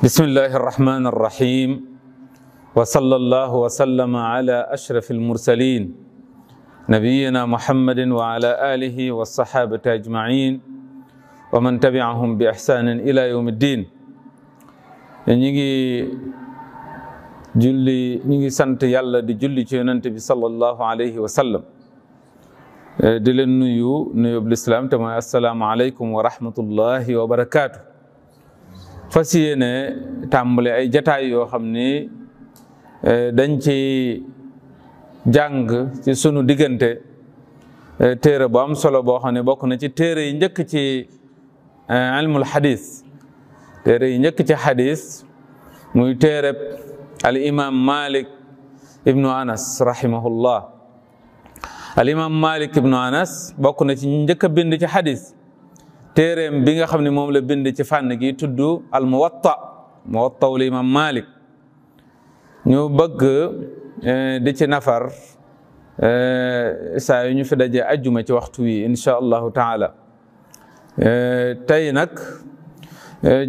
bismillahi irrahmani irrahim wa sallallahu wa sallama ala ashraf almursalin nabiyina muhammadin wa ala alihi wa sahabati ajmain wa man tabi'ahum bi ihsanin ila yawmi ddin. ñi ngi sant yàlla di julli ci yonent bi sallallahu alayhi wa sallam di leen nuyub lislaam te mooy assalaamu aleykum wa rahmatullahi wa barakaatu. fas yéene tàmbale ay jataay yoo xam ni dañ ci jàng ci sunu diggante téere bu am solo boo xam ne bokk na ci téere yi njëkk ci ilmul xadis téere yi njëkk ci xadis muy téereb al imam Malik ibnu Anas rahimahullah. al imam Malik ibnu Anas bokk na ci njëkk a bind ci xadis. téereem bi nga xam ne moom la bind ci fànn gi tudd al muwatta'ul imam Malik. ñu bëgg di ci nafar saa yu ñu fi daje ajjuma ci waxtu wi insha allahu taala. tey nag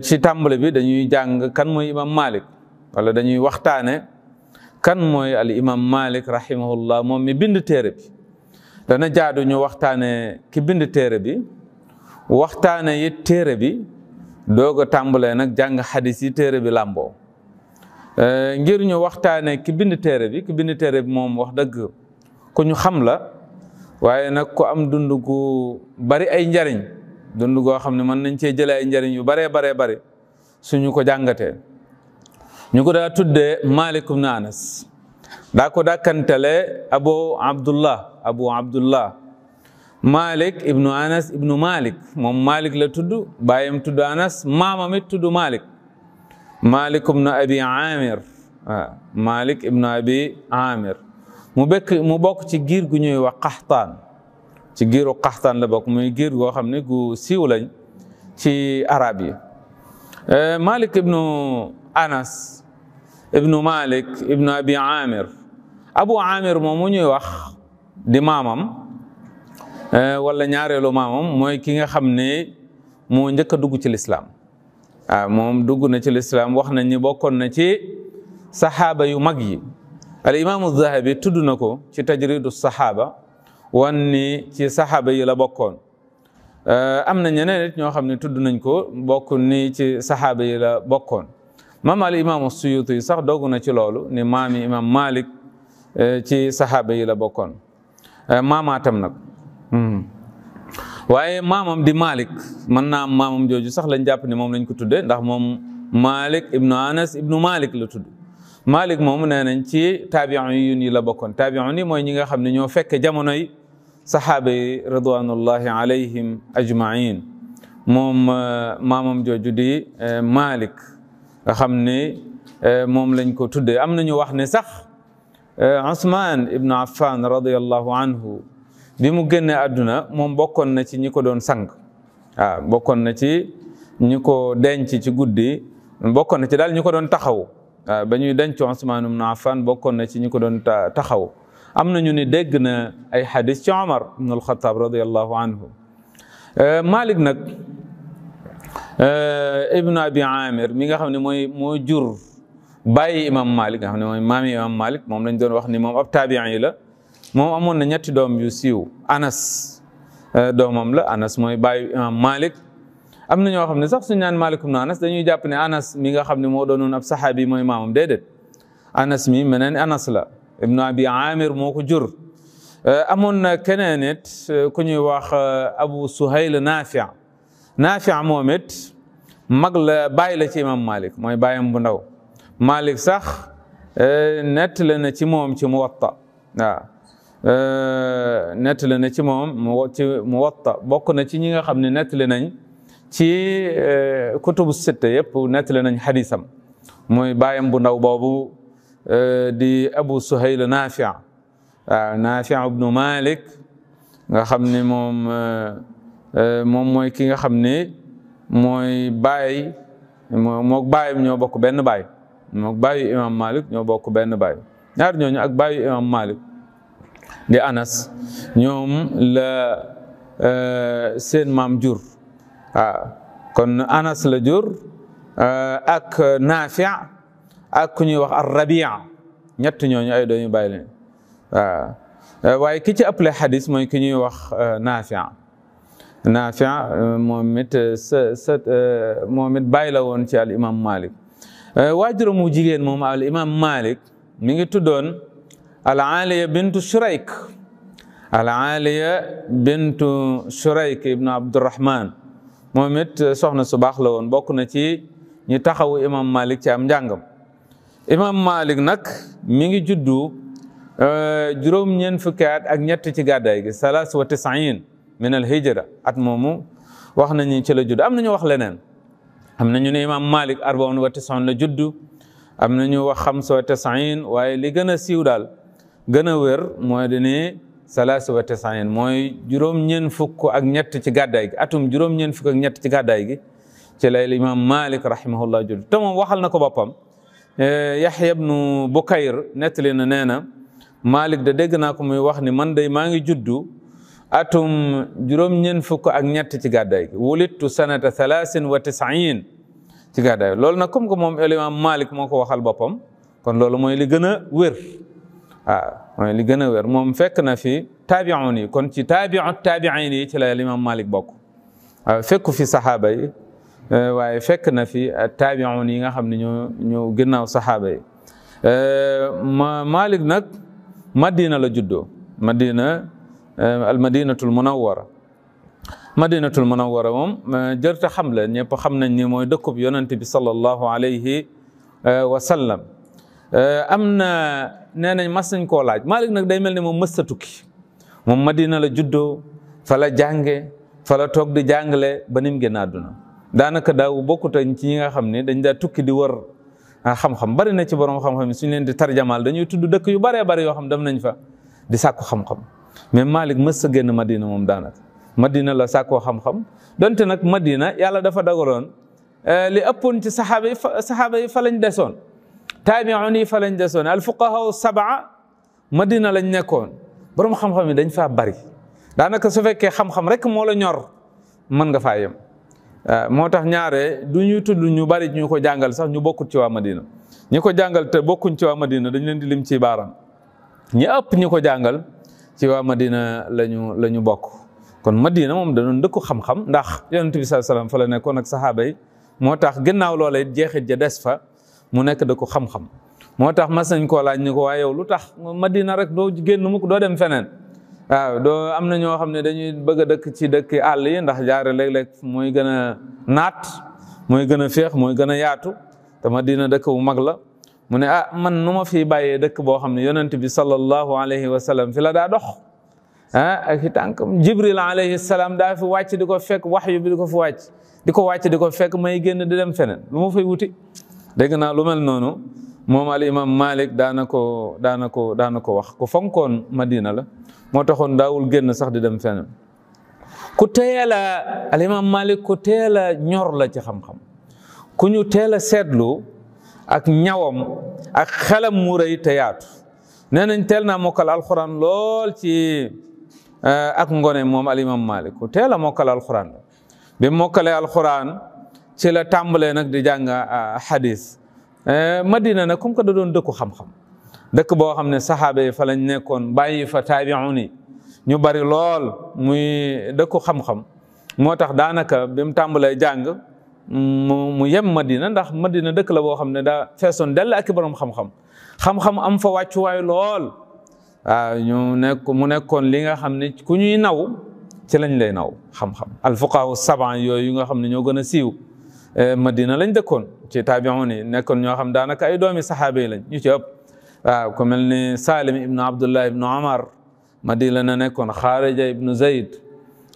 ci tàmbale bi dañuy jàng kan mooy imam Malik wala dañuy waxtaane kan mooy al imam Malik rahimahullah moom mi bind téere bi. dana jaadu ñu waxtaane ki bind téere bi waxtaane it téere bi doog a tàmbalee nag jàng xadis yi téere bi làmboo. ngir ñu waxtaane ki bind téere bi moom wax dëgg ku ñu xam la waaye nag ku am dund gu bari ay njariñ dund goo xam ne mën nañ cee jëlee ay njariñ yu baree bari suñu ko jàngatee. ñu ko daa tuddee Malik ibn Anas daa ko dàkkantele Abu Abdullah Malik ibnu Anas ibnu Malik. moom Malik la tudd baayam tudd Anas maamam it tudd Malik. Malik ibnu Abi Amir Malik ibnu Abi Amir mu bokk ci giir gu ñuy wax Qaxtaan. ci giiru Qaxtaan la bokk muy giir goo xam ne gu siiw lañ ci arab yi. Malik ibnu Anas ibnu Malik ibnu Abi Amir Abu Amir moom mu ñuy wax di maamam wala ñaareelu maamam mooy ki nga xam ne moo njëkk a dugg ci lislaam. moom dugg na ci lislaam wax nañ ni bokkoon na ci saxaaba yu mag yi. al imaamu Zahabi tudd na ko ci tajridu saxaaba wan ni ci saxaaba yi la bokkoon. am na ñeneen nit ñoo xam ne tudd nañ ko bokk ni ci saxaaba yi la bokkoon. maam al imaamu Suyuti yi sax dogg na ci loolu ni maami imaam Malik ci saxaaba yi la bokkoon maamaatam nag. waaye maamam di Malik mën naa am maamam jooju sax lañ jàpp ne moom lañ ko tuddee ndax moom Malik ibnu Anas ibnu Malik la tudd. Malik moomu nee nañ ci taabi'un yi la bokkoon. taabi'un yi mooy ñi nga xam ne ñoo fekke jamonoy saxaaba yi ridwanullahi alayhim ajmain. moom maamam jooju di Malik nga xam ne moom lañ ko tuddee. am nañu wax ne sax Usmaan ibnu Affan radiyallahu anhu bi mu génnee àdduna moom bokkoon na ci ñi ko doon sang. bokkoon na ci ñi ko denc ci guddi bokkoon na ci daal ñi ko doon taxaw. ba ñuy denc Usmaan ibn Affan bokkoon na ci ñi ko doon taxaw. am na ñu ni dégg na ay xadis ci Omar ibn al-Khattab radiyallahu anhu. Malik nag ibnu Abi Amir mi nga xam ne moo jur bàyyi imam Malik nga xam ne mooy maami imam Malik moom lañ doon wax ni moom ab taabi'i la. moom amoon na ñetti doom yu siiw. Anas doomam la. Anas mooy bàyyi imam Malik. am na ñoo xam ne sax suñu naan Malik ibn Anas dañuy jàpp ne Anas mi nga xam ne moo doonoon ab saxaabi mooy maamam. déedéet Anas mi meneen Anas la ibnu Abi Amir moo ko jur. amoon na keneen it ku ñuy wax Abu Suhayl Naafi' moom it mag la bàyyi la ci imam Malik mooy bàyyam bu ndaw. Malik sax nettali na ci moom ci Muwatta. nettali na ci moom ci Muwatta bokk na ci ñi nga xam ne nettali nañ ci kutubu sitta yëpp nettali nañ xadisam mooy bàyyam bu ndaw boobu di Abu Suhayl Naafi'. Naafi' ibnu Malik nga xam ne moom mooy ki nga xam ne mooy baay mook baayam ñoo bokk benn baay. mook baayu imam Malik ñoo bokk benn baay. ñaar ñooñu ak baayu imam Malik di Anas ñoom la seen maam jur. kon Anas la jur ak Naafi ak ku ñuy wax ar-Rabi' ñett ñooñu ay doomi baay leen waaw waaye ki ci ëppale xadis mooy ki ñuy wax Naafi moom it moom it bàyyi la woon ci al imam Malik waajuram mu jigéen moom al imam Malik mi ngi tuddoon al-Aliya bintu Shurayk al-Aliya bintu Shurayk ibnu Abdurrahman moom it soxna su baax la woon bokk na ci ñi taxawu imam Malik ci am njàngam imam Malik nag mi ngi juddu juróom-ñeent fukki at ak ñett ci gàddaay gi 93 min al hijra at moomu wax nañu ci la judd am nañu wax leneen am nañu ne imam Malik 94 la juddu am nañu wax 95 waaye li gën a siiw daal gën a wér mooy dañuy 93 mooy juróom-ñeent fukk ak ñett ci gàddaay gi atum juróom-ñeent fukk ak ñett ci gàddaay gi ci la imam Malik rahimahullah judd te moom waxal na ko boppam Yahya ibnu Bukayr nettali na nee na Malik de dégg naa ko muy wax ni man day maa ngi juddu atum juróom-ñeent fukk ak ñett ci gàddaay gi wulittu sanata 93 ci gàddaay loolu nag comme que moom imam Malik moo ko waxal boppam kon loolu mooy li gën a wér mooy li gën a wér moom fekk na fi taabi'un yi kon ci taabi'in yi ci la imam Malik bokk fekku fi saxaaba yi waaye fekk na fi taabi'un yi nga xam ne ñoo ginnaaw saxaaba yi Malik nag Madina la juddoo Madina al madinatul munawwara moom jërta xam la ñëpp xam nañ ni mooy dëkkub yonante bi sallallahu alayhi wa sallam am na nee nañ mas nañ koo laaj Malik nag day mel ni moom mës a tukki moom Madina la juddoo fa la jànge fa la toog di jàngale ba nim génn àdduna daanaka daaw bokkut ci ñi nga xam ne dañ daa tukki di wër xam-xam bari na ci borom xam-xam yi suñu leen di tarjamaal dañuy tudd dëkk yu baree bari yoo xam dem nañ fa di sàkku xam-xam mais Malik mës a génn Madina moom daanaka Madina la sàkkoo xam-xam donte nag Madina yàlla dafa dagaloon li ëppoon ci saxaaba yi fa lañ desoon taabi'un yi fa lañ desoon al fuqaha sab'a Madina lañ nekkoon borom xam-xam yi dañ faa bari daanaka su fekkee xam-xam rek moo la ñor mën nga faa yem moo tax ñaare du ñuy tudd ñu bari ñu ko jàngal sax ñu bokkut ci waa Madina ñi ko jàngal te bokkuñ ci waa Madina dañ leen di lim ci baaraam ñi ëpp ñi ko jàngal ci waa Madina lañu bokk kon Madina moom da doon dëkku xam-xam ndax yonent bi sallallahu alayhi wasallam fa la nekkoon ak saxaaba yi moo tax ginnaaw loola it jeexit ja des fa mu nekk dëkku xam-xam moo tax mas nañ koo laaj ni ko waaye yow lu tax Madina rek doo génn mukk doo dem feneen waaw doo am na ñoo xam ne dañuy bëgg a dëkk ci dëkk àll yi ndax jaare léeg-léeg mooy gën a naat mooy gën a féex mooy gën a yaatu te Madina dëkk bu mag la mu ne man nu ma fi bàyyee dëkk boo xam ne yonent bi sallallahu alayhi wa sallam fi la daa dox ak i tànkam Jibril alayhi salaam daa fi wàcc di ko fekk waxyu bi di ko fi wàcc di ko fekk may génn di dem feneen lu ma fay wuti dégg naa lu mel noonu moom al imam Malik daana ko wax ku fonkoon Madina la moo taxoon daawul génn sax di dem feneen ku teel a al imam Malik ku teel a ñor la ci xam-xam ku ñu teel a seetlu ak ñawam ak xelam mu rëy te yaatu nee nañ teel naa mokkal alxuraan lool ci ak ngone moom al imam Malik ku teel a mokkal alxuraan la bi mokkalee alxuraan ci la tàmbalee nag di jàng hadis Madina nag comme que da doon dëkku xam-xam dëkk boo xam ne saxaaba yi fa lañ nekkoon bàyyi fa taabi'un yi ñu bari lool muy dëkku xam-xam moo tax daanaka bi mu tàmbalee jàng mu yem Madina ndax Madina dëkk la boo xam ne daa feesoon dell ak borom xam-xam am fa wàccuwaay lool waaw mu nekkoon li nga xam ne ku ñuy naw ci lañ lay naw xam-xam al fuqaha sab'a yooyu nga xam ne ñoo gën a siiw Madina lañ dëkkoon ci taabi'un yi nekkoon ñoo xam daanaka ay doomi saxaaba yi lañ ñu ci ëpp waaw ku mel ni Salim ibnu Abdullah ibnu Umar Madina la nekkoon Xaarija ibnu Zayd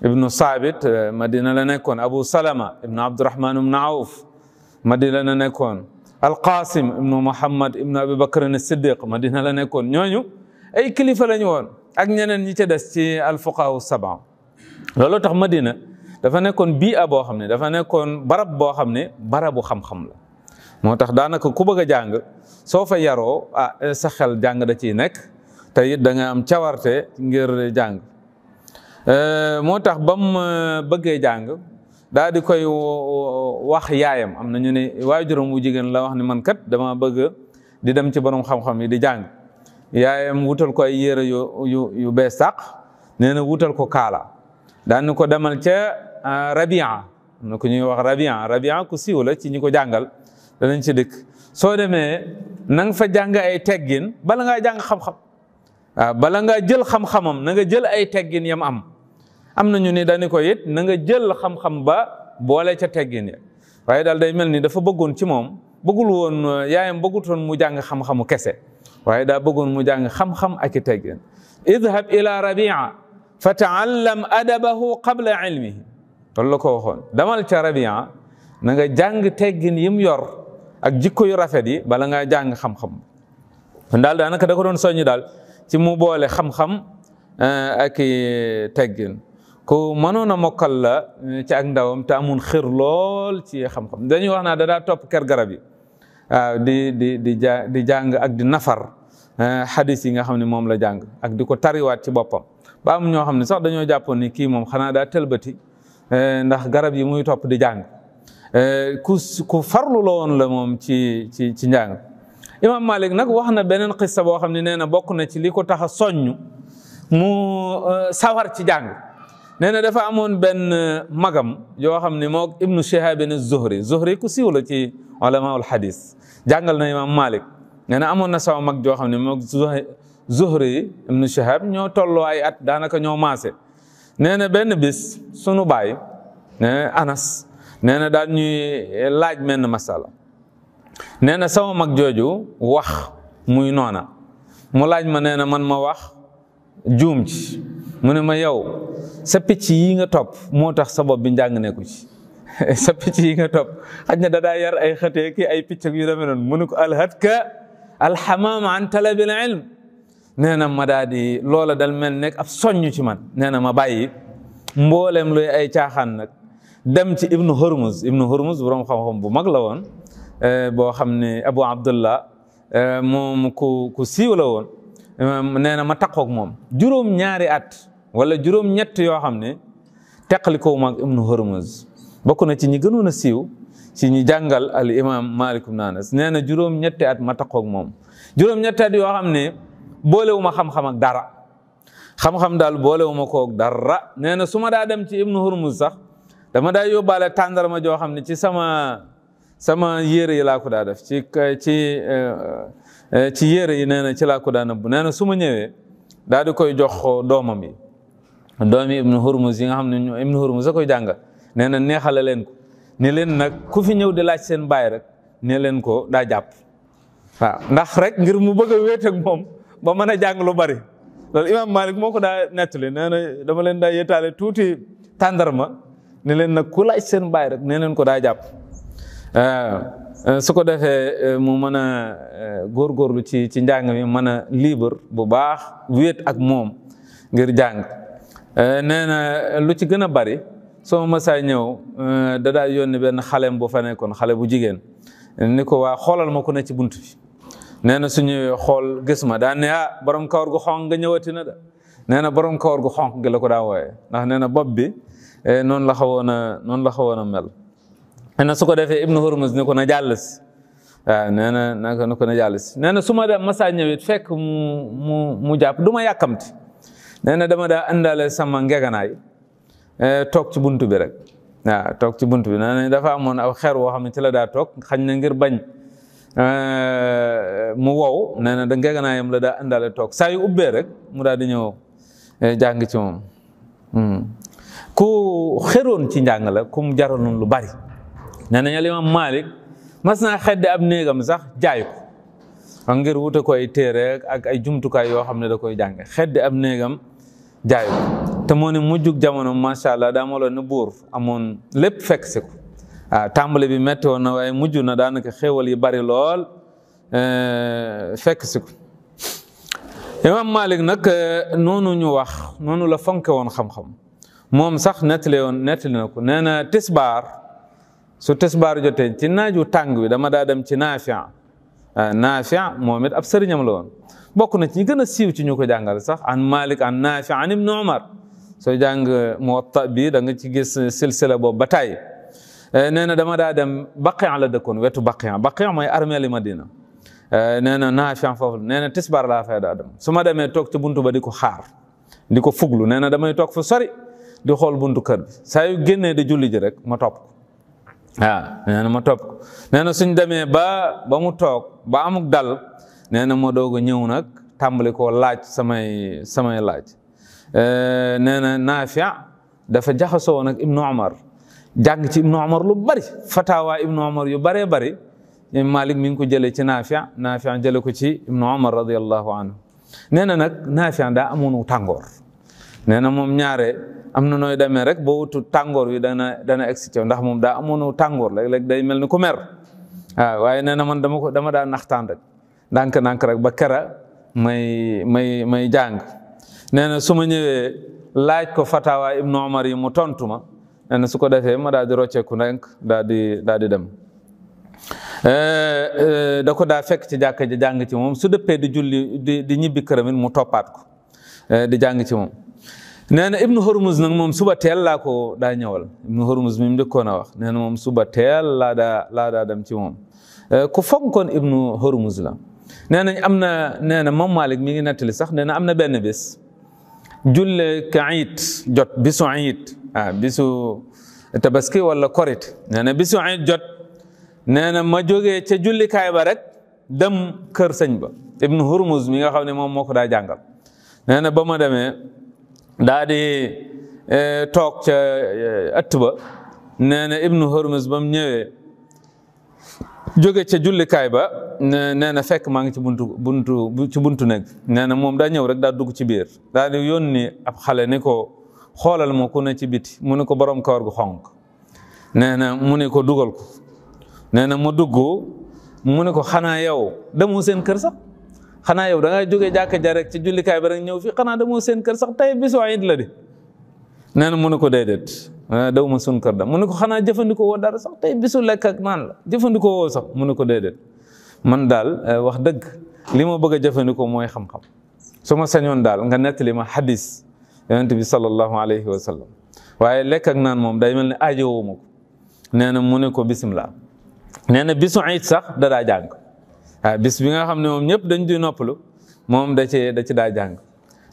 ibnu Saabit Madina la nekkoon Abu Salama ibnu Abdurahman ibnu Awf Madina la nekkoon Alqasim ibnu Muhammad ibnu Abi Bakr as-Siddiq Madina la nekkoon ñooñu ay kilifa lañu woon ak ñeneen ñi ca des ci al-fuqaha as-sab'a loolu tax Madina dafa nekkoon bii boo xam ne dafa nekkoon barab boo xam ne barabu xam-xam la moo tax daanaka ku bëgg a jàng soo fa yaroo sa xel jàng da ciy nekk te it da nga am cawarte ngir jàng moo tax ba mu bëggee jàng daa di koy wax yaayam. am na ñu ne waajuram wu jigéen la wax ne man kat dama bëgg di dem ci borom xam-xam yi di jàng. yaayam wutal ko ay yére yu bees tàq nee na wutal ko kaala daan ko demal ca Rabia na ko ñuy wax Rabia ku siiw la ci ñi ko jàngal danañ ci dëkk. soo demee na nga fa jàng ay teggin bala ngaa jàng xam-xam bala ngaa jël xam-xamam na nga jël ay teggin yam am na ñu ni dañu ko it na nga jël xam-xam ba boole ca teggin ya waaye daal day mel ni dafa bëggoon ci moom bëggul woon yaayam bëggutoon mu jàng xam-xamu kese waaye daa bëggoon mu jàng xam-xam ak i teggin. idhab ila Rabia fa taallam adabahu qabla ilmihi loolu la ko waxoon damal ca Rabia na nga jàng teggin yim yor ak jikko yu rafet yi bala ngaa jàng xam-xam. kon daal daanaka da ko doon soññi daal ci mu boole xam-xam ak i teggin. ku mënoon a mokkal la ci ak ndawam te amun xër lool ci xam-xam dañuy wax naa da daa topp ker garab yi waaw di jàng ak di nafar xadis yi nga xam ne moom la jàng ak di ko tariwaat ci boppam ba am ñoo xam ne sax dañoo jàppoon ni kii moom xanaa daa tëlbati ndax garab yi muy topp di jàng ku farlu la woon la moom ci njàng. Imam Malik nag wax na beneen xissa boo xam ne nee na bokk na ci li ko tax a soññ mu sawar ci jàng. nee na dafa amoon benn magam yoo xam ne moo Ibnu Shihab az-Zuhri ku siiw la ci ulamaul hadis jàngal na Imam Malik. nee na amoon na sama mag joo xam ne moo Zuhri Ibnu Shihab ñoo tolloo ay at daanaka ñoo maase. nee na benn bis sunu baay Anas nee na daal ñuy laaj menn masala nee na sama mag jooju wax muy noona mu laaj ma nee na man ma wax juum ci mu ne ma yow sa picc yi nga topp moo tax sa bopp bi njàng nekku ci sa picc yi nga topp xaj na dadaa yar ay xëtee ki ay picc yu demee noonu mu ne ko alhatka alxamaam an talabil ilm nee na ma daa di loola dal mel nekk ab soññ ci man nee na ma bàyyi mboolem luy ay caaxaan nag dem ci Ibnu Hurmuz borom xam-xam bu mag la woon boo xam ne Abu Abdullah moom ku siiw la woon nee na ma takkoog moom juróom-ñaari at wala juróom-ñett yoo xam ne teqalikoo mag Ibnu Hurmuz bokk na ci ñi gënoon a siiw ci ñi jàngal al imam Malik ibn Anas nee na juróom-ñetti at ma takkoog moom juróom-ñetti at yoo xam ne boolewuma xam-xam ak dara xam-xam daal boolewuma koog dara nee na su ma daa dem ci Ibnu Hurmuz sax dama daa yóbbaale tàndarma joo xam ne ci sama yére yi laa ko daa def ci yére yi nee na ci laa ko daa nëbb nee na su ma ñëwee daal di koy jox doomam yi doomi Ibnu Hurmuz yi nga xam ne Ibnu Hurmuz a koy jàngal nee na neexale leen ko ne leen nag ku fi ñëw di laaj seen baay rek ne leen ko daa jàpp waaw ndax rek ngir mu bëgg a wéet ak moom ba mën a jàng lu bari loolu Imam Malik moo ko daa nettali nee na dama leen daa yéetaale tuuti tàndarma ne leen nag ku laaj seen baay rek ne leen ko daa jàpp su ko defee mu mën a góorgóorlu ci njàng mi mën a libre bu baax wéet ak moom ngir jàng nee na lu ci gën a bari soo masaa ñëw da daa yónni benn xalem bu fa nekkoon xale bu jigéen ni ko waa xoolal ma ko ne ci bunt bi nee na su ñëwee xool gis ma daan ne borom kawar gu xonq nga ñëwati na da nee na borom kawar gu xonq gi la ko daa wooyee ndax nee na bopp bi noonu la xawoon a mel. nee na su ko defee Ibnu Hurmuz ni ko na jàll si waaw nee na ko na jàll si nee na su ma masaa ñëwit fekk mu jàpp du ma yàkkamti nee na dama daa àndale sama ngeganaay toog ci buntu bi rek waaw toog ci buntu bi nee na dafa amoon aw xeer woo xam ne ci la daa toog xañ na ngir bañ mu wow nee na da ngeganaayam la daa àndale toog saa yu ubbee rek mu daal di ñëw jàng ci moom ku xeroon ci njàng la ku mu jaraloon lu bari nee na Imam Malik mas naa xedde ab néegam sax jaay ko ngir wute ko ay téere ak ay jumtukaay yoo xam ne da koy jàng xedde ab néegam jaay ko te moo ne mujjug jamono macha allah daa maloon ne buur amoon lépp fekk si ko waaw tàmbali bi metti woon na waaye mujj na daanaka xéewal yi bari lool fekk si ko Imam Malik nag noonu ñu wax noonu la fonke woon xam-xam moom sax nettali na ko nee na tisbaar su tisbaar jotee ci naaju tàng bi dama daa dem ci Naafi' moom it ab sëriñam la woon bokk na ci ñi gën a siiw ci ñu ko jàngal sax an Malik an Naafi' an Ibnu Umar soo jàng Muwatta bi da nga ci gis silsila boobu ba tey nee na dama daa dem Baqiya la dëkkoon wetu Baqiya mooy armeeli Madina nee na Naafi foofu nee na tisbaar laa fay daa dem su ma demee toog ci buntu ba di ko xaar di ko fuglu nee na damay toog fu sori di xool buntu kër bi saa yu génnee di julli ji rek ma topp ko nee na ma topp ko nee na suñ demee ba mu toog ba amuk dal nee na ma doog a ñëw nag tàmbali koo laaj samay laaj nee na Naafi dafa jaxasoo nag Ibnu Umar jàng ci Ibnu Umar lu bari fatawa Ibnu Umar yu baree bari Malik mi ngi ko jëlee ci Naafi jële ko ci Ibnu Umar radiyallahu anhu nee na nag Naafi daa amoon tàngoor nee na moom ñaare am na nooy demee rek boo wutu tàngoor wi dana excité ndax moom daa amoon tàngoor léeg-léeg day mel ni ku mer waaye nee na man dama daa naxtaan rek ndànk rek ba kera may jàng nee na su ma ñëwee laaj ko fatawa Ibnu Umar yi mu tontu ma nee na su ko defee ma daal di rocceeku nag daal di dem da ko daa fekk ci jàkka ji jàng ci moom su dëppee di julli di ñibbi këram it mu toppaat ko di jàng ci moom nee na Ibnu Hurmuz nag moom suba teel laa ko daa ñëwal Ibnu Hurmuz mi mu njëkkoon a wax nee na moom suba teel laa daa dem ci moom ku fonkoon Ibnu Hurmuz la nee nañ nee na moom Malik mi ngi nettali sax nee na am na benn bés julle ka iid jot bisu iid bisu tabaski wala korit nee na bisu iid jot nee na ma jógee ca jullikaay ba rek dem kër sëñ ba Ibnu Hurmuz mi nga xam ne moom moo ko daa jàngal nee na ba ma demee daa di toog ca ëtt ba nee na Ibnu Hurmuz ba mu ñëwee jóge ca jullikaay ba nee na fekk maa ngi ci buntu nekk nee na moom daa ñëw rek daa dugg ci biir daa di yónni ab xale ni ko xoolal ma ku ne ci biti mu ne ko borom kawar gu xonq nee na mu ne ko dugal ko nee na mu dugg mu ne ko xanaa yow demoo seen kër sax xanaa yow da ngay jógee jàkka ja rek ci jullikaay ba rek ñëw fii xanaa demoo seen kër sax tey bisu iid la di nee na mu ne ko déedéet daw ma sun kër da mu ne ko xanaa jëfandikoo woo dara sax tey bisu lekk ak naan la jëfandikoo woo sax mu ne ko déedéet man daal wax dëgg li ma bëgg a jëfandikoo mooy xam-xam su ma sañoon daal nga nettali ma hadis yonent bi sallallahu alayhi wa sallam waaye lekk ak naan moom day mel ne aajowoo ma ko nee na mu ne ko bisimilah nee na bisu iid sax da daa jàng bis bi nga xam ne moom ñëpp dañ di noppalu moom da ci daa jàng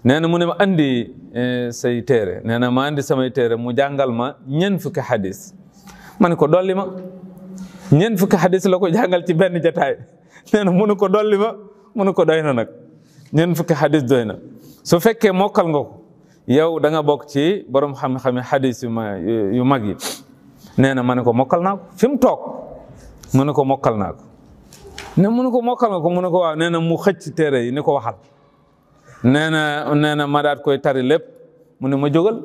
nee na mu ne ma andi say téere nee na ma andi samay téere mu jàngal ma ñeent fukki hadis ma ne ko dolli ma ñeent fukki hadis la ko jàngal ci benn jataay nee na mu ne ko dolli ma mu ne ko doy na nag ñeent fukki hadis doy na su fekkee mokkal nga ko yow da nga bokk ci borom xam-xami hadis yu mag yi nee na ma ne ko mokkal naa ko fi mu toog mu ne ko mokkal naa ko ne mu ne ko mokkal nga ko mu ne ko waaw nee na mu xëcc téere yi ni ko waxal nee na ma daat koy tari lépp mu ne ma jógal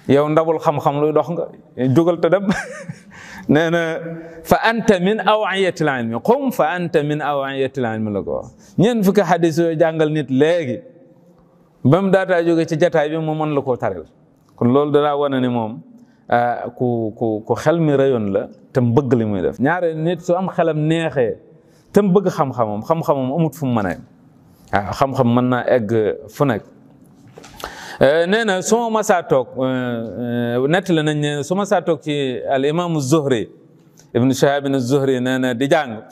yow ndabul xam-xam luy dox nga jógal te dem nee na fa anta min awiyatil ilmi qum fa anta min awiyatil ilmi la ko wax ñeent fukki hadis yooyu jàngal nit léegi ba mu daataa jóge ci jataay bi mu mën la koo taril kon loolu danaa wane ni moom ku xel mi rayoon la te mu bëgg li muy def ñaare nit su am xelam neexee te mu bëgg xam-xamam amut fu mu mën a yem xam-xam mën naa egg fu nekk nee na su ma masaa toog nettali nañ ne su ma masaa toog ci al imaamu Zuhri ibnu Shihab az-Zuhri nee na di jàng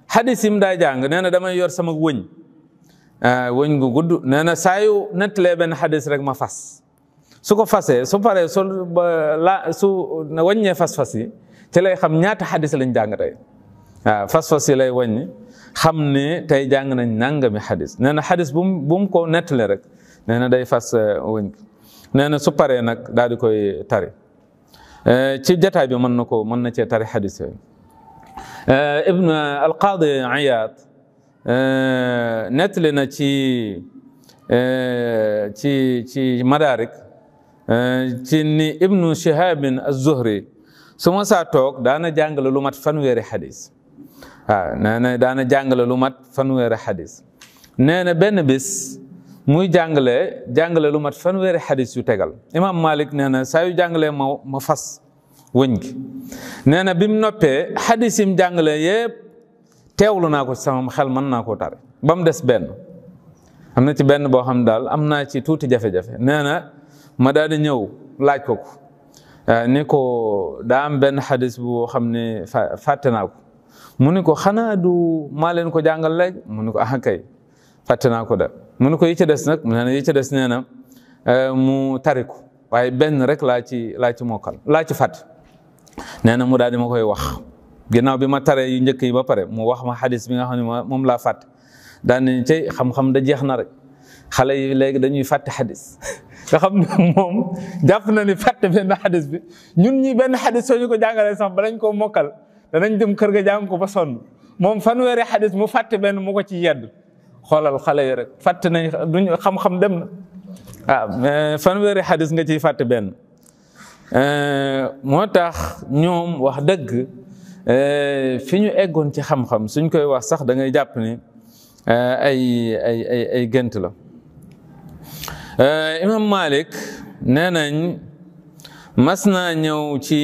hadis yi mu daa jàng nee na damay yor sama wëñ gu gudd nee na saa yu nettalee benn hadis rek ma fas su ko fasee su paree su wàññee fas yi ci lay xam ñaata hadis lañ jàng tey fas yi lay wàññi xam ne tey jàng nañ nangami hadis nee na hadis bu mu ko nettalee rek nee na day fas wëñ nee na su paree nag daal di koy tari ci jataay bi mën na cee tari hadis yooyu ibn al-Qadi Iyad nettali na ci Madarik ci ni ibnu Shihab az-Zuhri su ma saa toog daana jàngale lu mat fanweeri hadis nee na daana jàngale lu mat fanweeri hadis nee na benn bis muy jàngale lu mat fanweeri hadis yu tegal imam Malik nee na saa yu jàngalee ma fas wëñ gi nee na bi mu noppee hadis yi mu jàngalee yëpp teewlu naa ko sama xel mën naa koo tare ba mu des benn am na ci benn boo xam daal am naa ci tuuti jafe-jafe nee na ma daal di ñëw laaj ko ni ko daa am benn xadis bu xam ne fàtte naa ko mu ni ko xanaa du maa leen ko jàngal léegi mu ni ko ah kay fàtte naa ko da mu ni ko yi ci des nag mu ne yi ci des nee na mu tariku waaye benn rek laa ci mokkal laa ci fàtte nee na mu daal di ma koy wax ginnaaw bi ma taree yu njëkk yi ba pare mu wax ma xadis bi nga xam ne moom laa fàtte daan nañ cay xam-xam da jeex na rek xale yi léegi dañuy fàtte xadis nga xam ne moom jàpp na ni fàtte benn xadis bi ñun ñi benn xadis soo ñu ko jàngalee sax balañ koo mokkal danañ dem kër ga jàng ko ba sonn moom fanweeri xadis mu fàtte benn mu ko ci yedd xoolal xale yi rek fàtte nañ duñ xam-xam dem na mais fanweeri xadis nga ciy fàtte benn moo tax ñoom wax dëgg fi ñu eggoon ci xam-xam suñ koy wax sax da ngay jàpp ni ay gént la imam Malik nee nañ mas naa ñëw ci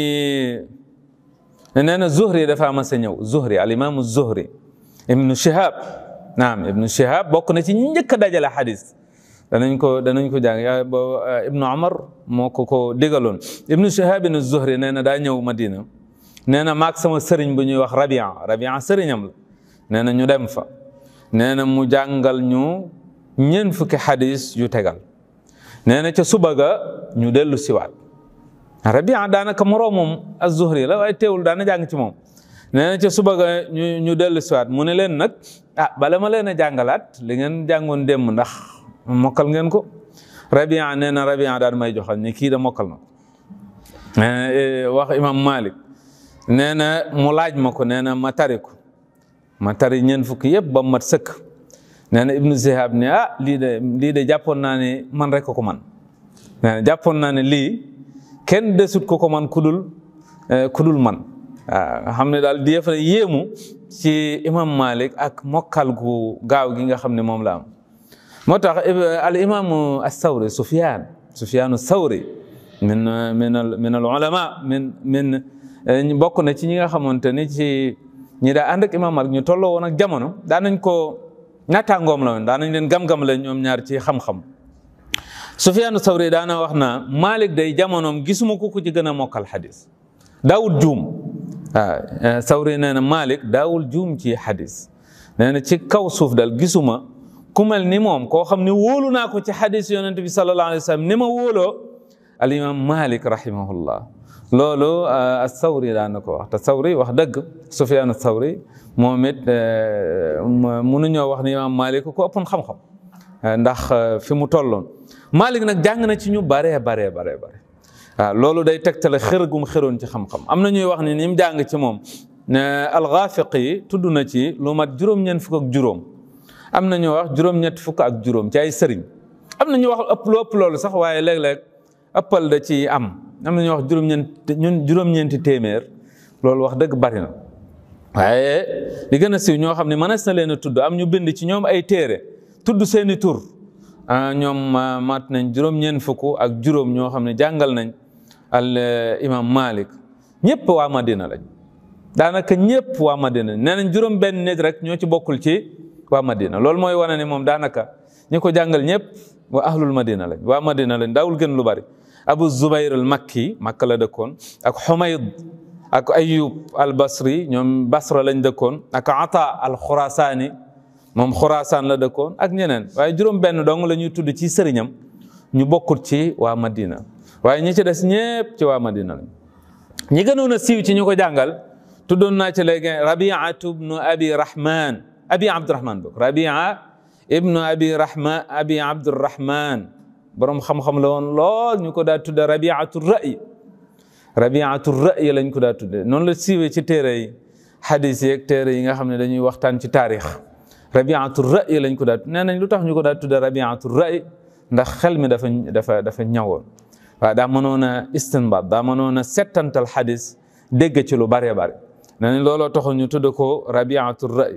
nee na Zuhri dafa mas a ñëw Zuhri al imaamu Zuhri ibnu Shihab naam ibnu Shihab bokk na ci ñi njëkk a dajale xadis danañ ko jàng ibnu Umar moo ko digaloon ibnu Shihab ibnu Zuhri nee na daa ñëw Madina nee na maag sama sëriñ bu ñuy wax Rabia sëriñam la nee na ñu dem fa nee na mu jàngal ñu ñeent fukki xadis yu tegal nee na ca suba ga ñu dellu siwaat Rabia daanaka moroomam az-Zuhri la waaye teewul daana jàng ci moom nee na ca suba ga ñu dellu siwaat mu ne leen nag bala ma leen a jàngalaat li ngeen jàngoon démb ndax mokkal ngeen ko Rabia nee na Rabia daan may joxal ni kii da mokkal na ko wax imam Malik nee na mu laaj ma ko nee na ma tari ñeent fukki yëpp ba mat sëkk nee na ibnu Zihab ne lii de jàppoon naa ne man rek ko man nee na jàppoon naa ne lii kenn desut ko man kudul man waaw xam ne daal di yëf yéemu ci imam Malik ak mokkal gu gaaw gi nga xam ne moom la am moo tax al imaamu as-Sawri Sufyaan as-Sawri min al ulama min bokk na ci ñi nga xamante ni ci ñi daa ànd ak imam Malik ñu tolloo woon ak jamono daan nañ ko naataangoom la woon daan nañ leen gam-gam la ñoom ñaar ci xam-xam Sufyaan as-Sawri daana wax naa Malik day jamonoom gisuma ko ku ci gën a mokkal xadis daawul juum waaw Sawri nee na Malik daawul juum ci xadis nee na ci kaw suuf dal gisuma ku mel ni moom koo xam ne wóolu naa ko ci xadis yonent bi sallallahu alayhi wa sallam ni ma wóoloo al imam Malik rahimahullah loolu as-Sawri daan na ko wax te Sawri wax dëgg Sufyaan as-Sawri moom it mënuñoo wax ni imam Malik ko ëppoon xam-xam ndax fi mu tolloon Malik nag jàng na ci ñu bare waaw loolu day tegtale xër gum xëroon ci xam-xam am na ñuy wax ni mu jàng ci moom al-Ghafiqi tudd na ci lu mat juróom-ñeent fukk ak juróom am na ñu wax juróom-ñett fukk ak juróom ci ay sëriñ am na ñu wax ëpp loolu sax waaye léeg-léeg ëppal da ci am na ñu wax juróom-ñeenti téeméer loolu wax dëgg bari na waaye li gën a siiw ñoo xam ne mënees na leen a tudd am ñu bind ci ñoom ay téere tudd seeni tur ñoom mat nañ juróom-ñeent fukk ak juróom ñoo xam ne jàngal nañ al imam Malik ñëpp waa Madina lañ daanaka ñëpp waa Madina nee nañ juróom benn nit rek ñoo ci bokkul ci waa Madina loolu mooy wane ne moom daanaka ñi ko jàngal ñëpp waa ahlul Madina lañ waa Madina lañ daawul gën lu bari Abu Zubayr al Makki Makka la dëkkoon ak Humayd ak Ayyub al Basri ñoom Basra lañ dëkkoon ak Ata al Khurasani moom Khurasan la dëkkoon ak ñeneen waaye juróom benn dong la ñuy tudd ci sëriñam ñu bokkul ci waa Madina waaye ñi ci des ñëpp ci waa Madina lañ ñi gënoon a siiw ci ñu ko jàngal tuddoon naa ci léegi Rabi'atu ibnu Abi Abdurrahman bok Rabia ibnu Abi Abdurrahman borom xam-xam la woon lool ñu ko daa tudde Rabi'atu Ra'y lañ ko daa tudde noonu la siiwee ci téere yi xadis yi ak téere yi nga xam ne dañuy waxtaan ci taarix Rabi'atu Ra'y lañ ko daa nee nañ lu tax ñu ko daa tudde Rabi'atu Ra'y ndax xel mi dafa ñawoon waaw daa mënoon a istinbaat daa mënoon a settantal xadis dégg ci lu bare nee nañ looloo taxoon ñu tudde ko Rabi'atu Ra'y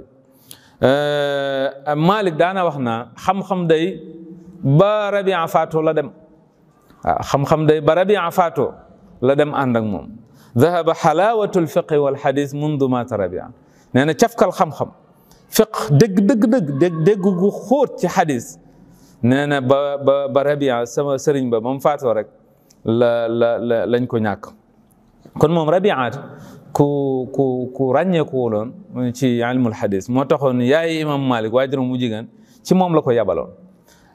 Malik daana wax naa xam-xam day ba Rabia faatoo la dem waaw xam-xam day ba Rabia faatoo la dem ànd ak moom dhahaba xalaawatu alfiqi walxadis mundu maata Rabia nee na cafkal xam-xam fiq dégg gu xóot ci xadis nee na ba Rabia sama sëriñ ba moom faatoo rek lañ ko ñàkk. kon moom Rabia ku ràññeeku wuloon ci ilmul hadis moo taxoon yaay imam Malik waajuram mu jigéen ci moom la ko yabaloon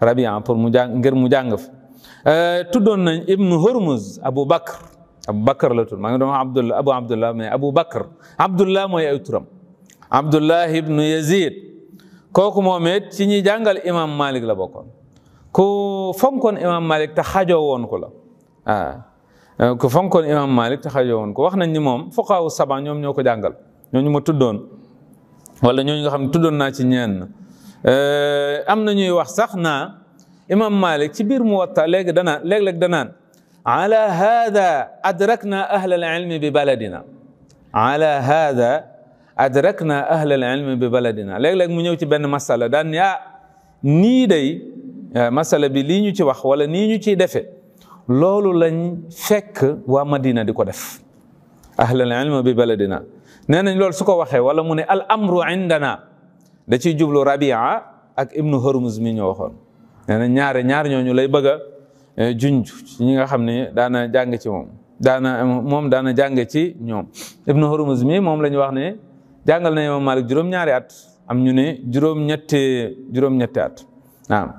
Rabia pour mu jàng ngir mu jàng fi. tuddoon nañ Ibnu Hurmuz Abu Bakr la tudd maa ngi doon wax Abu Abdullah mais Abu Bakr Abdullah mooy ay turam Abdullah ibnu Yazid kooku moom it ci ñi jàngal imam Malik la bokkoon ku fonkoon imam Malik te xajoo woon ko la ku fonkoon imam Malik te xajoo woon ko wax nañ ni moom fuqahaa saba ñoom ñoo ko jàngal ñooñu ma tuddoon wala ñooñu nga xam ne tuddoon naa ci ñenn am na ñuy wax sax naa imam Malik ci biir Muwatta léeg-léeg danaan ala hada adrakna ahla al-ilmi bi baladina ala hada adrakna ahla al-ilmi bi baladina léeg-léeg mu ñëw ci benn masala daan nii day masala bi lii ñu ci wax wala nii ñu ciy defe loolu lañ fekk waa Madina di ko def ahla al-ilmi bi baladina nee nañ loolu su ko waxee wala mu ne al amru indana da ciy jublu Rabia ak Ibnu Hurmuz mi ñoo waxoon nee na ñaar ñooñu lay bëgg a junj ñi nga xam ne daana jàng ci moom daana jàng ci ñoom. Ibnu Hurmuz mi moom la ñu wax ne jàngal na imam Malik juróom-ñaari at am ñu ne juróom-ñetti at waaw.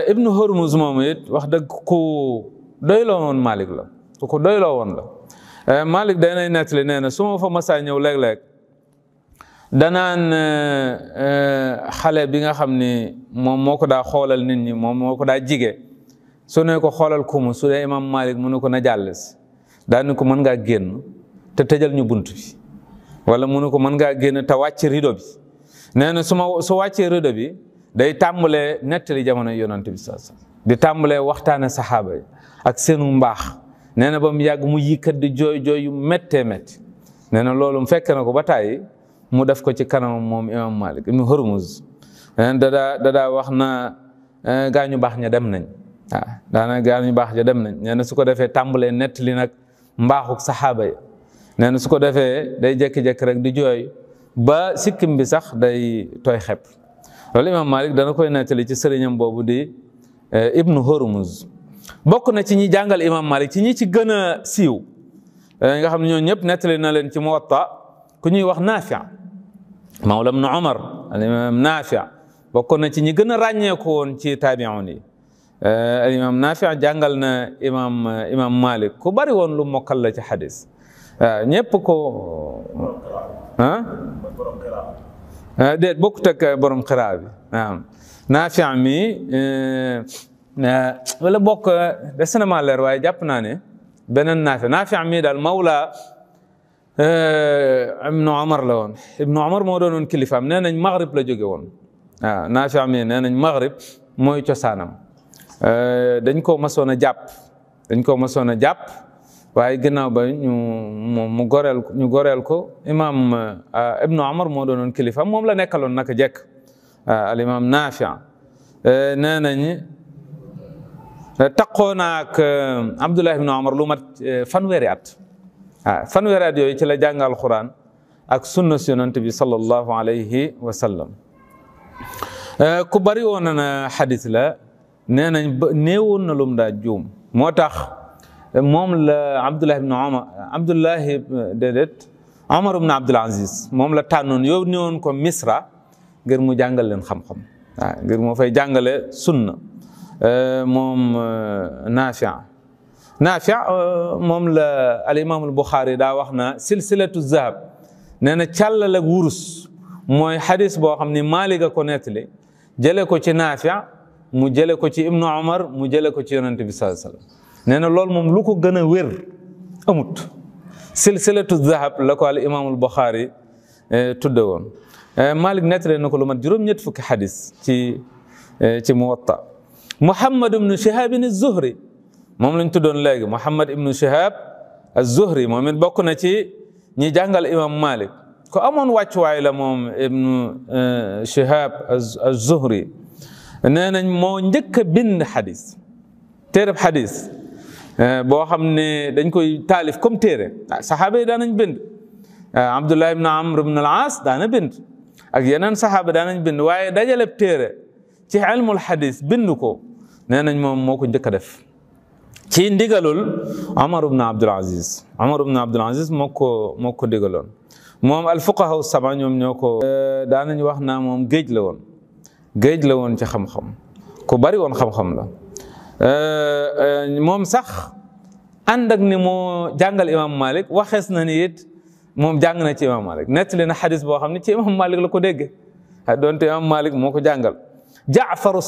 Ibnu Hurmuz moom it wax dëgg ku doyloo woon Malik la ku doyloo woon la Malik danay nettali nee na su ma fa masaa ñëw léeg-léeg danaan xale bi nga xam ni moom moo ko daa xoolal nit ñi moom moo ko daa jige su ne ko xoolal kumu su dee imam Malik mu ne ko na jàll si daa ni ko mën ngaa génn te tëjal ñu bunt bi wala mu ne ko mën ngaa génn te wàcc rido bi nee na su wàccee rido bi day tàmbalee nettali jamono yonent bi sallallahu alayhi wasallam di tàmbalee waxtaane saxaaba yi ak seenu mbaax nee na ba mu yàgg mu yikkat di jooy yu méttee métti nee na loolu mu fekk na ko ba tàyyi mu def ko ci kanamam moom imam Malik Ibnu Hurmuz dadaa wax na gaañu baax ña dem nañ waaw daana gaañu baax ja dem nañ nee na su ko defee tàmbalee nettali nag mbaaxuk saxaaba yi nee na su ko defee day jékki-jékki rek di jooy ba sikkim bi sax day tooy xepp loolu imam Malik dana koy nettali ci sëriñam boobu di Ibnu Hurmuz bokk na ci ñi jàngal imam Malik ci ñi ci gën a siiw nga xam ne ñoo ñëpp nettali na leen ci Muwatta ku ñuy wax Naafi' mawla ibn Umar al imam Naafi' bokk na ci ñi gën a ràññeeku woon ci taabi'un yi al imam Naafi' jàngal na imam Malik ku bari woon lu mokkal la ci xadis ñëpp ko déet bokkut ak borom qiraa bi waaw Naafi' mi wala bokk des na ma leer waaye jàpp naa ne beneen Naafi' mi daal mawla ibnu Umar la woon ibnu Umar moo doonoon kilifaam nee nañ Maghrib la jóge woon waaw Naafi' mi nee nañ Maghrib mooy cosaanam dañ koo masoon a jàpp waaye ginnaaw ba ñu goreel ko imam ibnu Umar moo doonoon kilifaam moom la nekkaloon naka jekk al imam Naafi' nee nañ taqoo na ak Abdullah ibnu Umar lu mat fanweeri at fanweeri at yooyu ci la jàngal Alquran ak sunna si yonent bi sallallahu alayhi wa sallam ku bari woon na xadis la nee nañ ba néewoon na lum daa juum moo tax moom la Abdullah ibn Umar Umar ibn Abdul Aziz moom la tànnoon yow ñëwoon ko Misra ngir mu jàngal leen xam-xam ngir moo fay jàngale sunna moom Naafi' moom la al imam al Bukhari daa wax na silsilatu zahab nee na càllal ak wurus mooy xadis boo xam ni Maalik a ko nettali jële ko ci Naafi' mu jële ko ci Ibnu Umar mu jële ko ci yonent bi sallallahu alayhi wasallam nee na loolu moom lu ko gën a wér amut silsilatu zahab la ko al imam al Bukhari tudde woon Maalik nettali na ko lu mat juróom-ñett fukki xadis ci Muwatta Muhammad ibnu Shihab az-Zuhri moom lañ tuddoon léegi Muhammad ibnu Shihab az-Zuhri moom it bokk na ci ñi jàngal imam Malik ko amoon wàccuwaay la moom ibnu Shihab az-Zuhri nee nañ moo njëkk a bind xadis téereb xadis boo xam ne dañ koy taalif comme téere saxaaba yi daanañ bind Abdullah ibn Amr ibn al-As daana bind ak yeneen saxaaba daanañ bind waaye dajaleb téere ci ilmul xadis bind ko nee nañ moom moo ko njëkk a def ci ndigalul Omar ibn Abdul Aziz. Omar ibn Abdul Aziz moo ko digaloon. moom alfuqaha saba ñoom ñoo ko daanañ wax naa moom géej la woon ci xam-xam ku bari woon xam-xam la moom sax ànd ak ni moo jàngal imam Malik waxees na ni it moom jàng na ci imam Malik nettali na xadis boo xam ne ci imam Malik la ko dégge doonte imam Malik moo ko jàngal. Jaafaru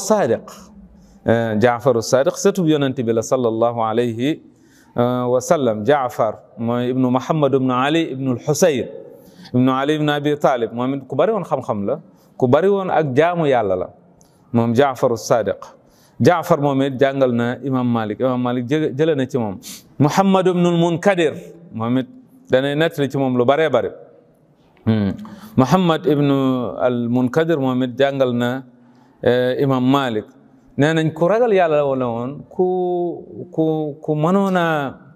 Sadiq sëtub yonent bi la sallallahu alayhi wa sallam. Jaafar mooy ibnu Muhammad ibnu Ali ibnu al-Husayn ibnu Ali ibnu Abi Talib moom it ku bari woon xam-xam la ku bari woon ak jaamu yàlla la moom Jaafaru Sadiq. Jaafar moom it jàngal na imam Malik jëlee na ci moom. Muhammad ibnu al-Munkadir moom it danay nettali ci moom lu baree bari. Muhammad ibnu al-Munkadir moom it jàngal na imam Malik. nee nañ ku ragal yàlla la woon ku mënoon a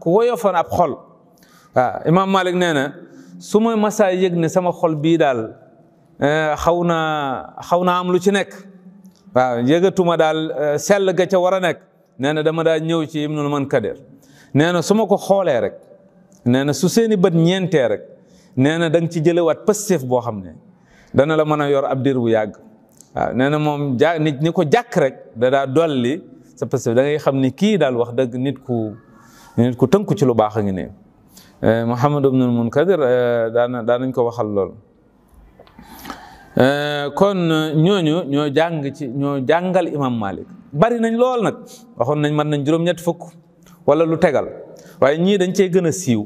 ku woyofoon ab xol. waaw imam Malik nee na su ma masaa yëg ne sama xol bii daal xaw naa am lu ci nekk. waaw yëgatuma daal sell ga ca war a nekk. nee na dama daa ñëw ci Ibnul Munkadir. nee na su ma ko xoolee rek. nee na su seeni bët ñeentee rek. nee na da nga ci jëlewaat pësteef boo xam ne dana la mën a yor ab diir bu yàgg. waaw nee na moom nit ñi ko jàkk rek da daa dolli sa pësteef da ngay xam ni kii daal wax dëgg nit ku tënku ci lu baax a ngi ne. Muhammad ibnul Munkadir daanañ ko waxal lool. kon ñooñu ñoo jàngal imam Malik bari nañ lool nag waxoon nañ mën nañ juróom-ñetti fukk wala lu tegal waaye ñii dañ cey gën a siiw.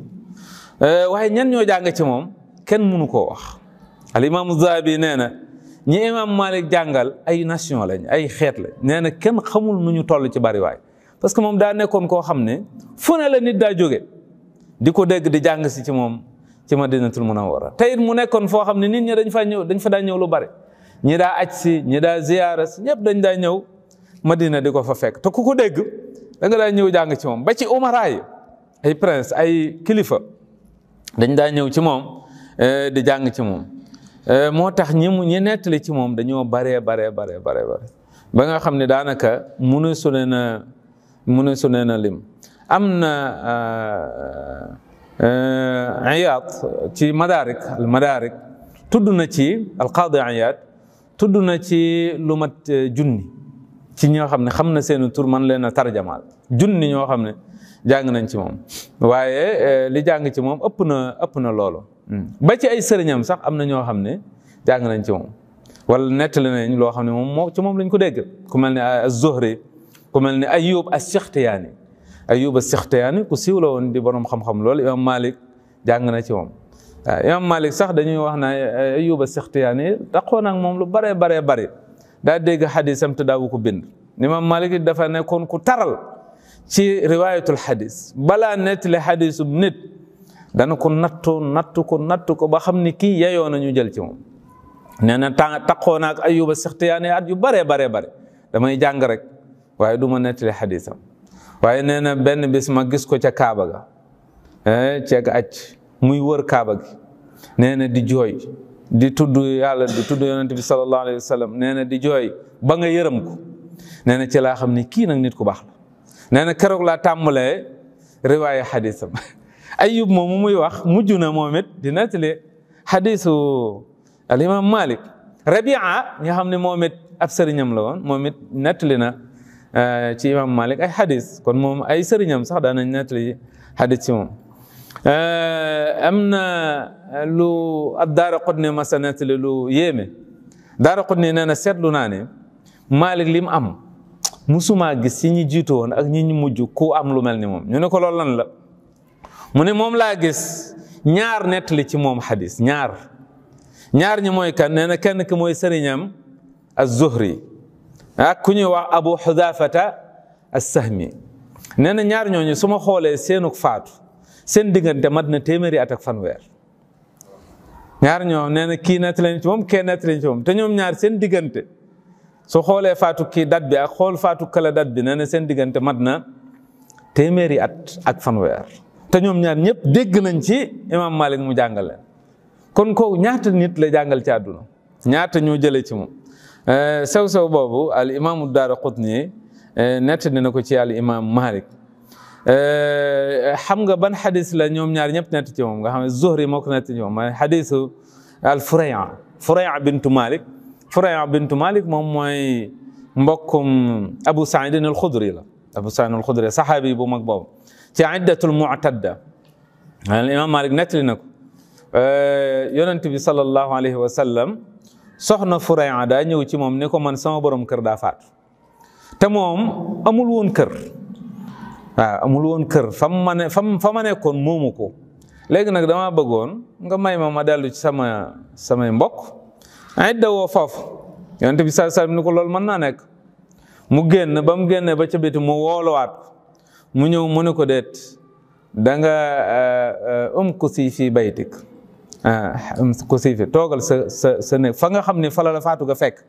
waaye ñan ñoo jàng ci moom kenn mënu koo wax. al imaamu Zahabi nee na ñi imam Malik jàngal ay nation lañ ay xeet lañ. nee na kenn xamul nu ñu toll ci bari waay parce que moom daa nekkoon koo xam ne fu ne la nit daa jóge di ko dégg di jàng si ci moom ci Madinatul Munawwara. te it mu nekkoon foo xam ne nit ñi dañ fa daa ñëw lu bari ñi daa aj si ñi daa ziyaara si ñëpp dañ daa ñëw Madina di ko fa fekk te ku ko dégg da nga daa ñëw jàng ci moom ba ci umara yi ay prince ay kilifa dañ daa ñëw ci moom di jàng ci moom. moo tax ñi nettali ci moom dañoo bare ba nga xam ne daanaka mënu su leen a lim. am na Iyaad ci al Madaarik tudd na ci al-Qaadi Iyaad tudd na ci lu mat junni ci ñoo xam ne xam na seen tur man leen a tarjamaal junni ñoo xam ne jàng nañ ci moom waaye li jàng ci moom ëpp na loolu. ba ci ay sëriñam sax am na ñoo xam ne jàng nañ ci moom wala nettali nañ loo xam ne moom ci moom lañ ko dégg ku mel ne az-Zuhri ku mel ne Ayyub as-Sikhtiyani ku siiw la woon di borom xam-xam loolu imam Malik jàng na ci moom. waaw imam Malik sax dañuy wax na Ayyub as-Sikhtiyani taxoon ak moom lu bare daa dégg xadisam te daawu ko bind. imam Malik dafa nekkoon ku taral ci riwaayatul xadis balaa nettali xadisu nit dana ko nattu ko ba xam ni kii yeyoo na ñu jël ci moom. nee na taxoon ak Ayyub as-Sikhtiyani at yu bare damay jàng rek waaye du ma nettali xadisam. waaye nee na benn bis ma gis ko ca Kaaba ga ceeg aj muy wër Kaaba gi nee na di jooy di tudd yàlla di tudd yonent bi sallallahu alayhi wa sallam nee na di jooy ba nga yërëm ko nee na ci laa xam ni kii nag nit ku baax la. nee na keroog laa tàmbalee riwaaya xadisam. Ayyub moomu muy wax mujj na moom it di nettali xadisu al imam Malik. Rabia nga xam ne moom it ab sëriñam la woon moom it nettali na ci imam Malik ay xadis kon moom ay sëriñam sax daan nañ nettali xadis ci moom. am na lu ad-Daaraqutni masa nettali lu yéeme. Daaraqutni nee na seetlu naa ne Malik li mu am musuma gis ci ñi jiitu woon ak ñi ñu mujj ku am lu mel ni moom ñu ne ko loolu lan la. mu ne moom laa gis ñaar nettali ci moom xadis ñaar ñi mooy kan nee na kenn ki mooy sëriñam az-Zuhri ak ku ñuy wax Abu Xudafata as-Sahmi. nee na ñaar ñooñu su ma xoolee seenuk faatu seen diggante mat na téeméeri at ak fanweer. ñaar ñoo nee na kii nettali ci moom kee nettali ci moom te ñoom ñaar seen diggante su xoolee faatu kii dat bi ak xool faatu kala dat bi nee na seen diggante mat na téeméeri at ak fanweer. te ñoom ñaar ñëpp dégg nañ ci imam Malik mu jàngal leen kon kooku ñaata nit la jàngal ci àdduna ñaata ñoo jëlee ci moom. sew boobu al imaamu Daaraqutni nettali na ko ci al imaam Malik xam nga ban xadis la ñoom ñaar ñëpp nett ci moom nga xam ne Zuhri moo ko nett ci moom mooy xadisu al Furaya bintu Malik moom mooy mbokkum Abu Saïd al Xudri la Abu Saïd al Xudri saxaabi bu mag boobu ci iddatul mu'tadda al imaam Malik nettali na ko yonent bi sallallahu alayhi wa sallam soxna Furaya daa ñëw ci moom ne ko man sama borom kër daa faatu te moom amul woon kër waaw amul woon kër fa ma nekkoon moomu ko léegi nag dama bëggoon nga may ma dellu ci samay mbokk idda woo foofu yonent bi sallallahu alayhi wa sallam ni ko loolu mën naa nekk mu génn ba mu génne ba ca biti mu wooluwaat mu ñëw mu ne ko déet da nga umkusi fii baytik umkusi fi toogal sa néeg fa nga xam ne fa la faatu ga fekk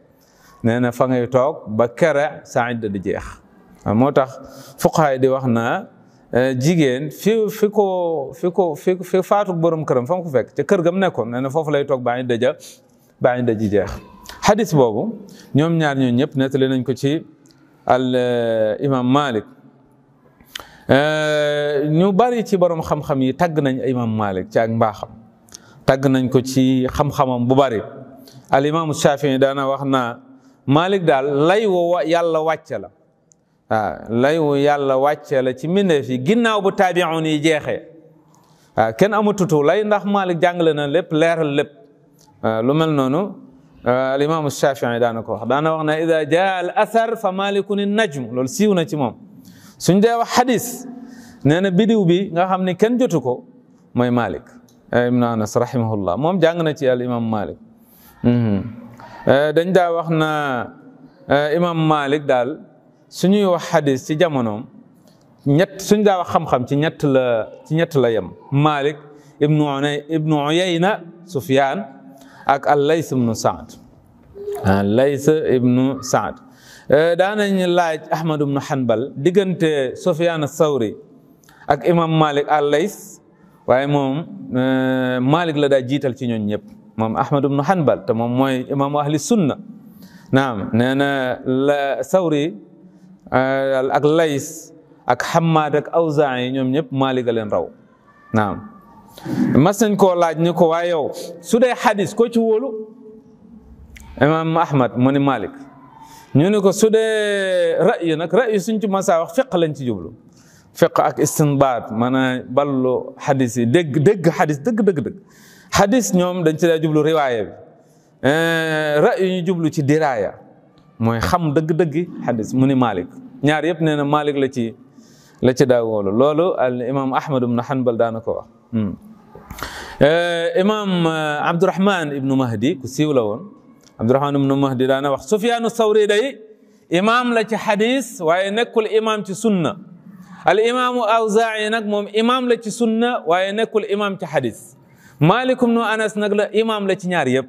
nee na fa ngay toog ba kere sa idda di jeex moo tax fuqaha di wax na jigéen fi faatu borom këram fa mu ko fekk ca kër gam nekkoon nee na foofu lay toog ba idda ji jeex xadis boobu ñoom ñaar ñoo ñëpp nettali nañ ko ci al imam Malik ñu bari ci borom xam-xam yi tagg nañ imam Malik ci ak mbaaxam tagg nañ ko ci xam-xamam bu bari al imam Shafii daana wax na Malik daal lay wo yàlla wàcce la waaw lay wo yàlla wàcce la ci mbindeef yi ginnaaw bu taabi'un yi jeexee waaw kenn amatutu lay ndax Malik jàngale na lépp leeral lépp lu mel noonu al imam Shafii daana ko wax daana wax na ida jaa al athar fa malikun najm loolu siiw na ci moom suñ dee wax xadis nee na bidiw bi nga xam ne kenn jotu ko mooy Malik ibnu Anas rahimahullah moom jàng na ci al imam Malik dañ daa wax na imam Malik daal suñuy wax xadis ci jamonoom suñ daa wax xam-xam ci ñett la yem Malik ibnu Uyayna Sufyan ak al-Lays ibnu Saad al-Lays ibnu Saad daanañ laaj Ahmad ibnu Hanbal diggante Sufyan as-Sawri ak imam Malik al-Lays waaye moom Malik la daa jiital ci ñooñ ñëpp moom Ahmad ibnu Hanbal te moom mooy imaamu ahli sunna naam nee na la Sawri ak Lays ak Hammad ak Awzaa'i ñoom ñëpp Malik a leen raw naam mas nañ koo laaj ni ko waaye yow su dee xadis ko ci wóolu imam Ahmad mu ni Malik ñu ne ko su dee ra'yi nag ra'yi suñ ci masaa wax fiq lañ ci jublu fiq ak istinbaat maanaam ballu xadis yi dégg xadis dëgg xadis ñoom dañ ci daa jublu riwaaya bi ra'yi ñu jublu ci diraaya mooy xam dëgg-dëggi xadis mu ni Malik ñaar yëpp nee na Malik la ci daa wóolu loolu al imam Ahmad ibn Hanbal daana ko wax imam Abdurahman ibnu Mahdi ku siiw la woon Abdurahman ibnu Mahdi daana wax Sufyaanu Sawri day imam la ci xadis waaye nekkul imam ci sunna al imaamu Awzaa'i nag moom imam la ci sunna waaye nekkul imam ci xadis Malik ibnu Anas nag la imam la ci ñaar yëpp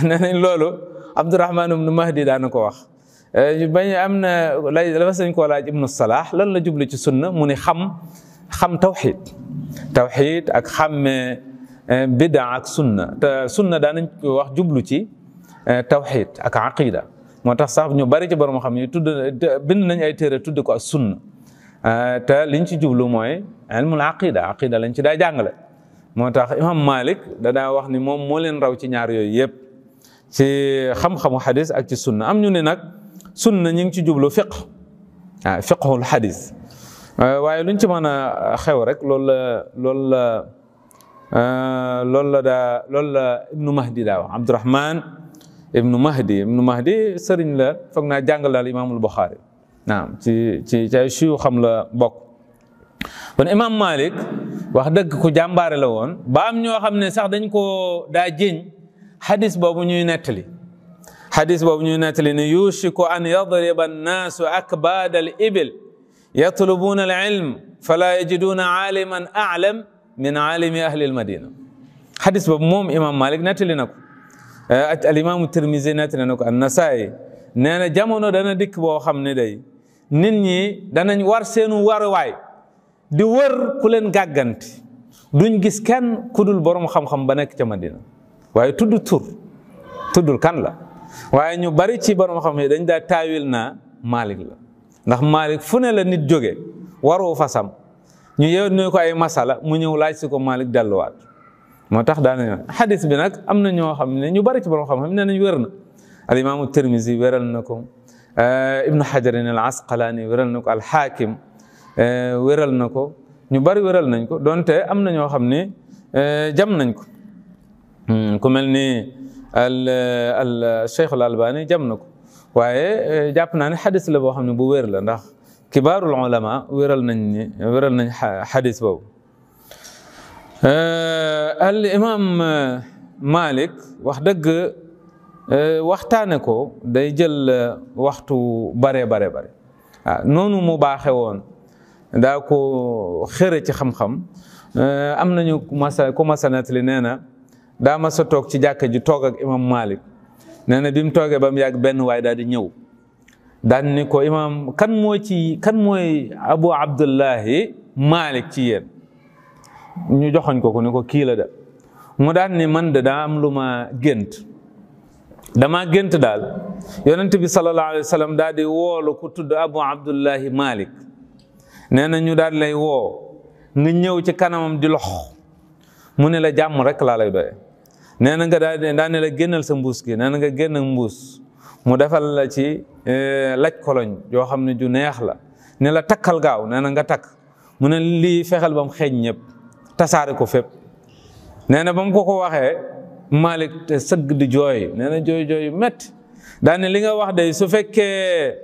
nee nañ loolu Abdurahman ibnu Mahdi daana ko wax bañ am na la sañ koo laaj ibnu Salah lan la jublu ci sunna mu ni xam tawxid ak xàmme bida ak sunna te sunna daanañ wax jublu ci tawxid ak aqida moo tax sax ñu bari ci borom xam yi bind nañ ay téere tudd ko ak sunna te liñ ci jublu mooy ilmul aqida lañ ci daa jàngale moo tax imam Malik da daa wax ni moom moo leen raw ci ñaar yooyu yëpp ci xam-xamu xadis ak ci sunna am ñu ne nag sunna ñu ngi ci jublu fiqhul xadis waaye luñ ci mën a xew rek loolu la ibnu Mahdi daa wax Abdurahman ibnu Mahdi sëriñ la foog naa jàngal daal imaamul Buxaari naam ci ay siyu xam la bokk kon imam Malik wax dëgg ku jàmbaare la woon ba am ñoo xam ne sax dañ ko daa jéñ xadis boobu ñuy nettali ne yushiku an yadriba annaasu akbaad al ibil yatlubuuna al ilm fala yajiduuna aaliman a'lam min aalimi ahli al madina xadis boobu moom imam Malik nettali na ko al imaamu Tirmisi nettali na ko an-Nasaa'i nee na jamono dana dikk boo xam ne day nit ñi danañ war seenu waruwaay di wër ku leen gàgganti duñ gis kenn ku dul borom xam-xam ba nekk ca Madina waaye tuddul kan la waaye ñu bari ci borom xam yi dañ daa taawil naa Malik la ndax Malik fu ne la nit jóge waru fasam ñu yónnee ko ay masala mu ñëw laaj si ko Malik delluwaat moo tax daanañu xadis bi nag am na ñoo xam ne ñu bari ci borom xam-xam ne nañ wér na al imaamu Tirmisi wéral na ko ibnu Hajarin al Asqalaani wéral na ko al Xaakim wéral na ko ñu bari wéral nañ ko donte am na ñoo xam ne jam nañ ko ku mel ni al Cheikh al Albani jam na ko waaye jàpp naa ne xadis la boo xam ne bu wér la ndax kibaarul ulama wéral nañ xadis boobu al imam Malik wax dëgg waxtaane ko day jël waxtu bare waaw noonu mu baaxe woon daa ko xëre ci xam-xam am nañu ku masa nettali nee na daa masa toog ci jàkka ji toog ak imam Malik nee na bi mu toogee ba mu yàgg benn waay daal di ñëw daan ni ko imam kan mooy Abu Abdullahi Malik ci yéen ñu joxoñ ko ni ko kii la de mu daan ni man de daa am lu ma gént dama gént daal yonent bi sallallahu alayhi wa sallam daal di woolu ku tudd Abu Abdullahi Malik nee na ñu daal lay woo nga ñëw ci kanamam di lox mu ne la jàmm rek laa lay doye nee na nga daal ne la génnal sa mbuus gi nee na nga génn mbuus mu defal la ci laj koloñ yoo xam ne ju neex la ne la takkal gaaw nee na nga takk mu ne lii fexeel ba mu xeeñ ñëpp tasaare ko fépp nee na ba mu ko waxee Malik te sëgg di jooy nee na jooy métti daane li nga wax day su fekkee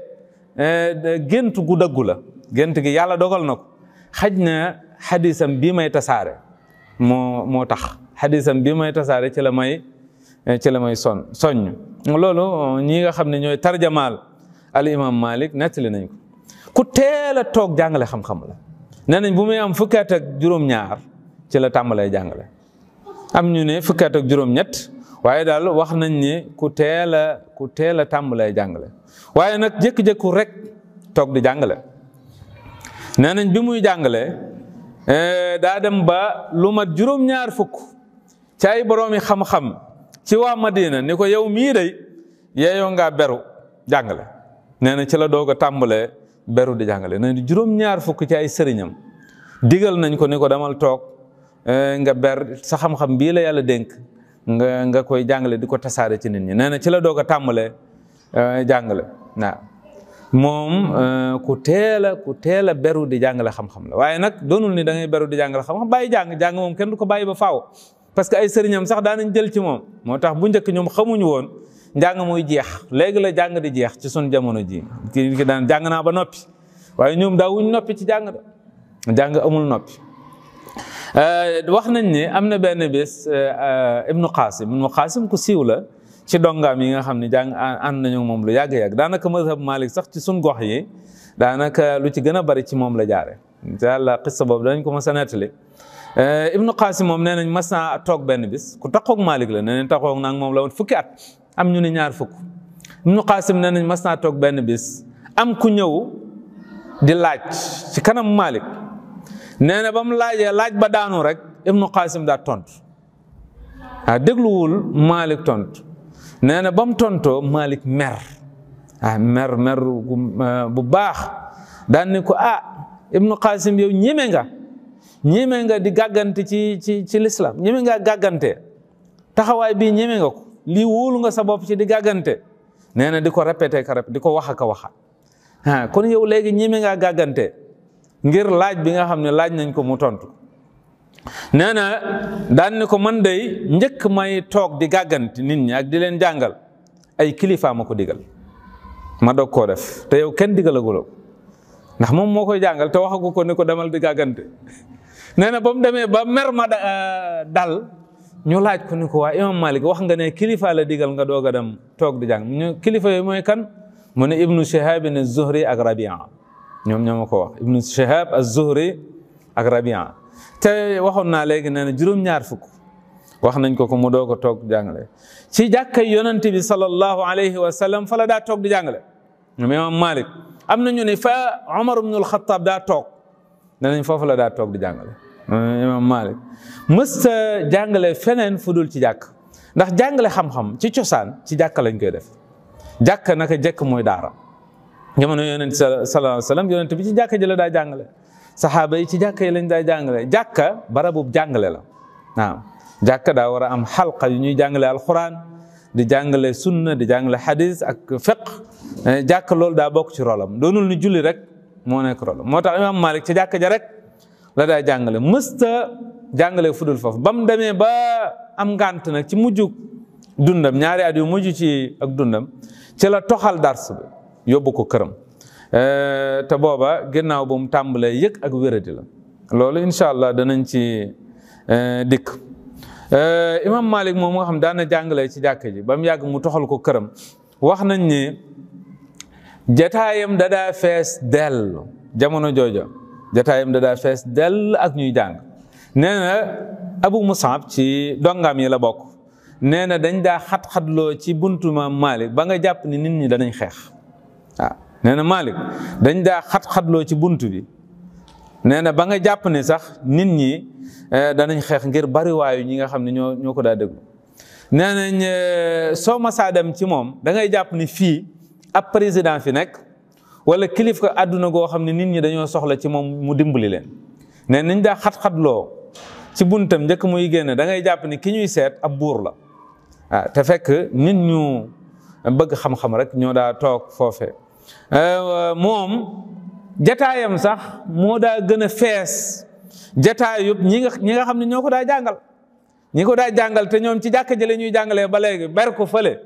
gént gu dëggu la gént gi yàlla dogal na ko xaj na xadisam bii may tasaare moo tax xadisam bii may tasaare ci la may soññ loolu ñi nga xam ne ñooy tarjamaal al imam Malik nettali nañ ko ku teel a toog jàngale xam-xam la nee nañ bu muy am fukki at ak juróom-ñaar ci la tàmbalee jàngale am ñu ne fukki at ak juróom-ñett waaye daal wax nañ ne ku teel a tàmbalee jàngale waaye nag jékki-jékku rek toog di jàngale nee nañ bi muy jàngale daa dem ba lu mat juróom-ñaar fukk ci ay boroomi xam-xam ci waa Madina ni ko yow mii day yeeyoo ngaa beru jàngale nee na ci la doog a tàmbalee beru di jàngale nee na juróom-ñaar fukk ci ay sëriñam digal nañ ko ni ko demal toog nga ber sa xam-xam bii la yàlla dénk nga koy jàngale di ko tasaare ci nit ñi nee na ci la doog a tàmbalee jàngale waaw moom ku teel a beru di jàngale xam-xam la waaye nag doonul ni da ngay beru di jàngale xam-xam bàyyi jàng moom kenn du ko bàyyi ba faaw parce que ay sëriñam sax daanañ jël ci moom moo tax bu njëkk ñoom xamuñu woon njàng muy jeex léegi la jàng di jeex ci sun jamono ji ki daan jàng naa ba noppi waaye ñoom daawuñ noppi ci jàng jàng amul noppi wax nañ ne am na benn bés Ibnu Qasim ku siiw la ci dongaam yi nga xam ne jàng ànd nañu moom lu yàgg-yàgg daanaka mazhab Malik sax ci sun gox yi daanaka lu ci gën a bari ci moom la jaare te yàlla xissa boobu dañ ko mës a nettali Ibnu Qasim moom nee nañ mas naa toog benn bis ku taxoog Malik la nee nañ taxoog naag moom la woon fukki at am ñu ne ñaar fukk Ibnu Qasim nee nañ mas naa toog benn bis am ku ñëw di laaj ci kanam Malik nee na ba mu laajee laaj ba daanu rek Ibnu Qasim daa tontu dégluwul Malik tontu nee na ba mu tontoo Malik mer bu baax daan ni ko Ibnu Qasim yow ñeme nga di gàggante ci l'islam ñeme nga gàggante taxawaay bii ñeme nga ko lii wóolu nga sa bopp ci di gàggante nee na di ko répété di ko wax a waxa kon yow léegi ñeme nga gàggante ngir laaj bi nga xam ne laaj nañ ko mu tontu nee na daan ni ko man day njëkk may toog di gàggante nit ñi ak di leen jàngal ay kilifa ma ko digal ma doog koo def te yow kenn digalaguloo ndax moom moo koy jàngal te waxagu ko ni ko demal di gàggante nee na ba mu demee ba mer ma dal ñu laaj ko ni ko waa imam Malik wax nga ne kilifa la digal nga doog a dem toog di jàng ñu kilifa yooyu mooy kan mu ne Ibnu Shihab az-Zuhri ak Rabia ñoom ñoo ma ko wax Ibnu Shihab az-Zuhri ak Rabia te waxoon naa léegi nee na juróom-ñaar fukk wax nañ ko mu doog a toog jàngale ci jàkkay yonante bi sallallahu alayhi wa sallam fa la daa toog di jàngale ñoom imam Malik am na ñu ne fa Umar ibn al-Khattab daa toog danañ foofu la daa toog di jàngale imam Malik mësta jàngale feneen fu dul ci jàkk ndax jàngale xam-xam ci cosaan ci jàkka lañ koy def jàkka naka jekk mooy daara jamono yonent sallallahu alayhi wasallam yonent bi ci jàkka ji la daa jàngale saxaaba yi ci jàkka yi lañ daa jàngale jàkka barabub jàngale la waaw jàkka daa war a am xalqa yu ñuy jàngale alquran di jàngale sunna di jàngale hadis ak fiqh jàkka loolu daa bokk ci rolam doonul ni julli rek moo nekk rolam moo tax imam Malik ci jàkka ja rek la daa jàngale mësta jàngale fudul foofu ba mu demee ba am ngànt nag ci mujj dundam ñaari at yu mujj ci ak dundam ci la toxal dars bi yóbbu ko këram te booba ginnaaw bu mu tàmbalee yëg ak wéradi la loolu incha allah danañ ci dikk imam Malik moom nga xam daana jàngale ci jàkka ji ba mu yàgg mu toxal ko këram wax nañ ni jataayam dadaa fees dell jamono jooja jataayam dadaa fees dell ak ñuy jàng nee na Abu Musab ci dongaam yi la bokk nee na dañ daa xat-xatloo ci buntu Imam Malik ba nga jàpp ni nit ñi danañ xeex waaw nee na Malik dañ daa xat-xatloo ci buntu bi nee na ba nga jàpp ni sax nit ñi danañ xeex ngir bariwaayu ñi nga xam ne ñoo ko daa déglu nee nañ soo masaa dem ci moom da ngay jàpp ni fii ab président fi nekk wala kilifa àdduna goo xam ne nit ñi dañoo soxla ci moom mu dimbali leen nee nañ daa xat-xatloo ci buntam njëkk muy génne da ngay jàpp ni ki ñuy seet ab buur la ah te fekk nit ñu bëgg xam-xam rek ñoo daa toog foofe moom jataayam sax moo daa gën a fees jataay yëpp ñi nga xam ne ñoo ko daa jàngal ñi ko daa jàngal te ñoom ci jàkka ji la ñuy jàngalee ba léegi ber ko fële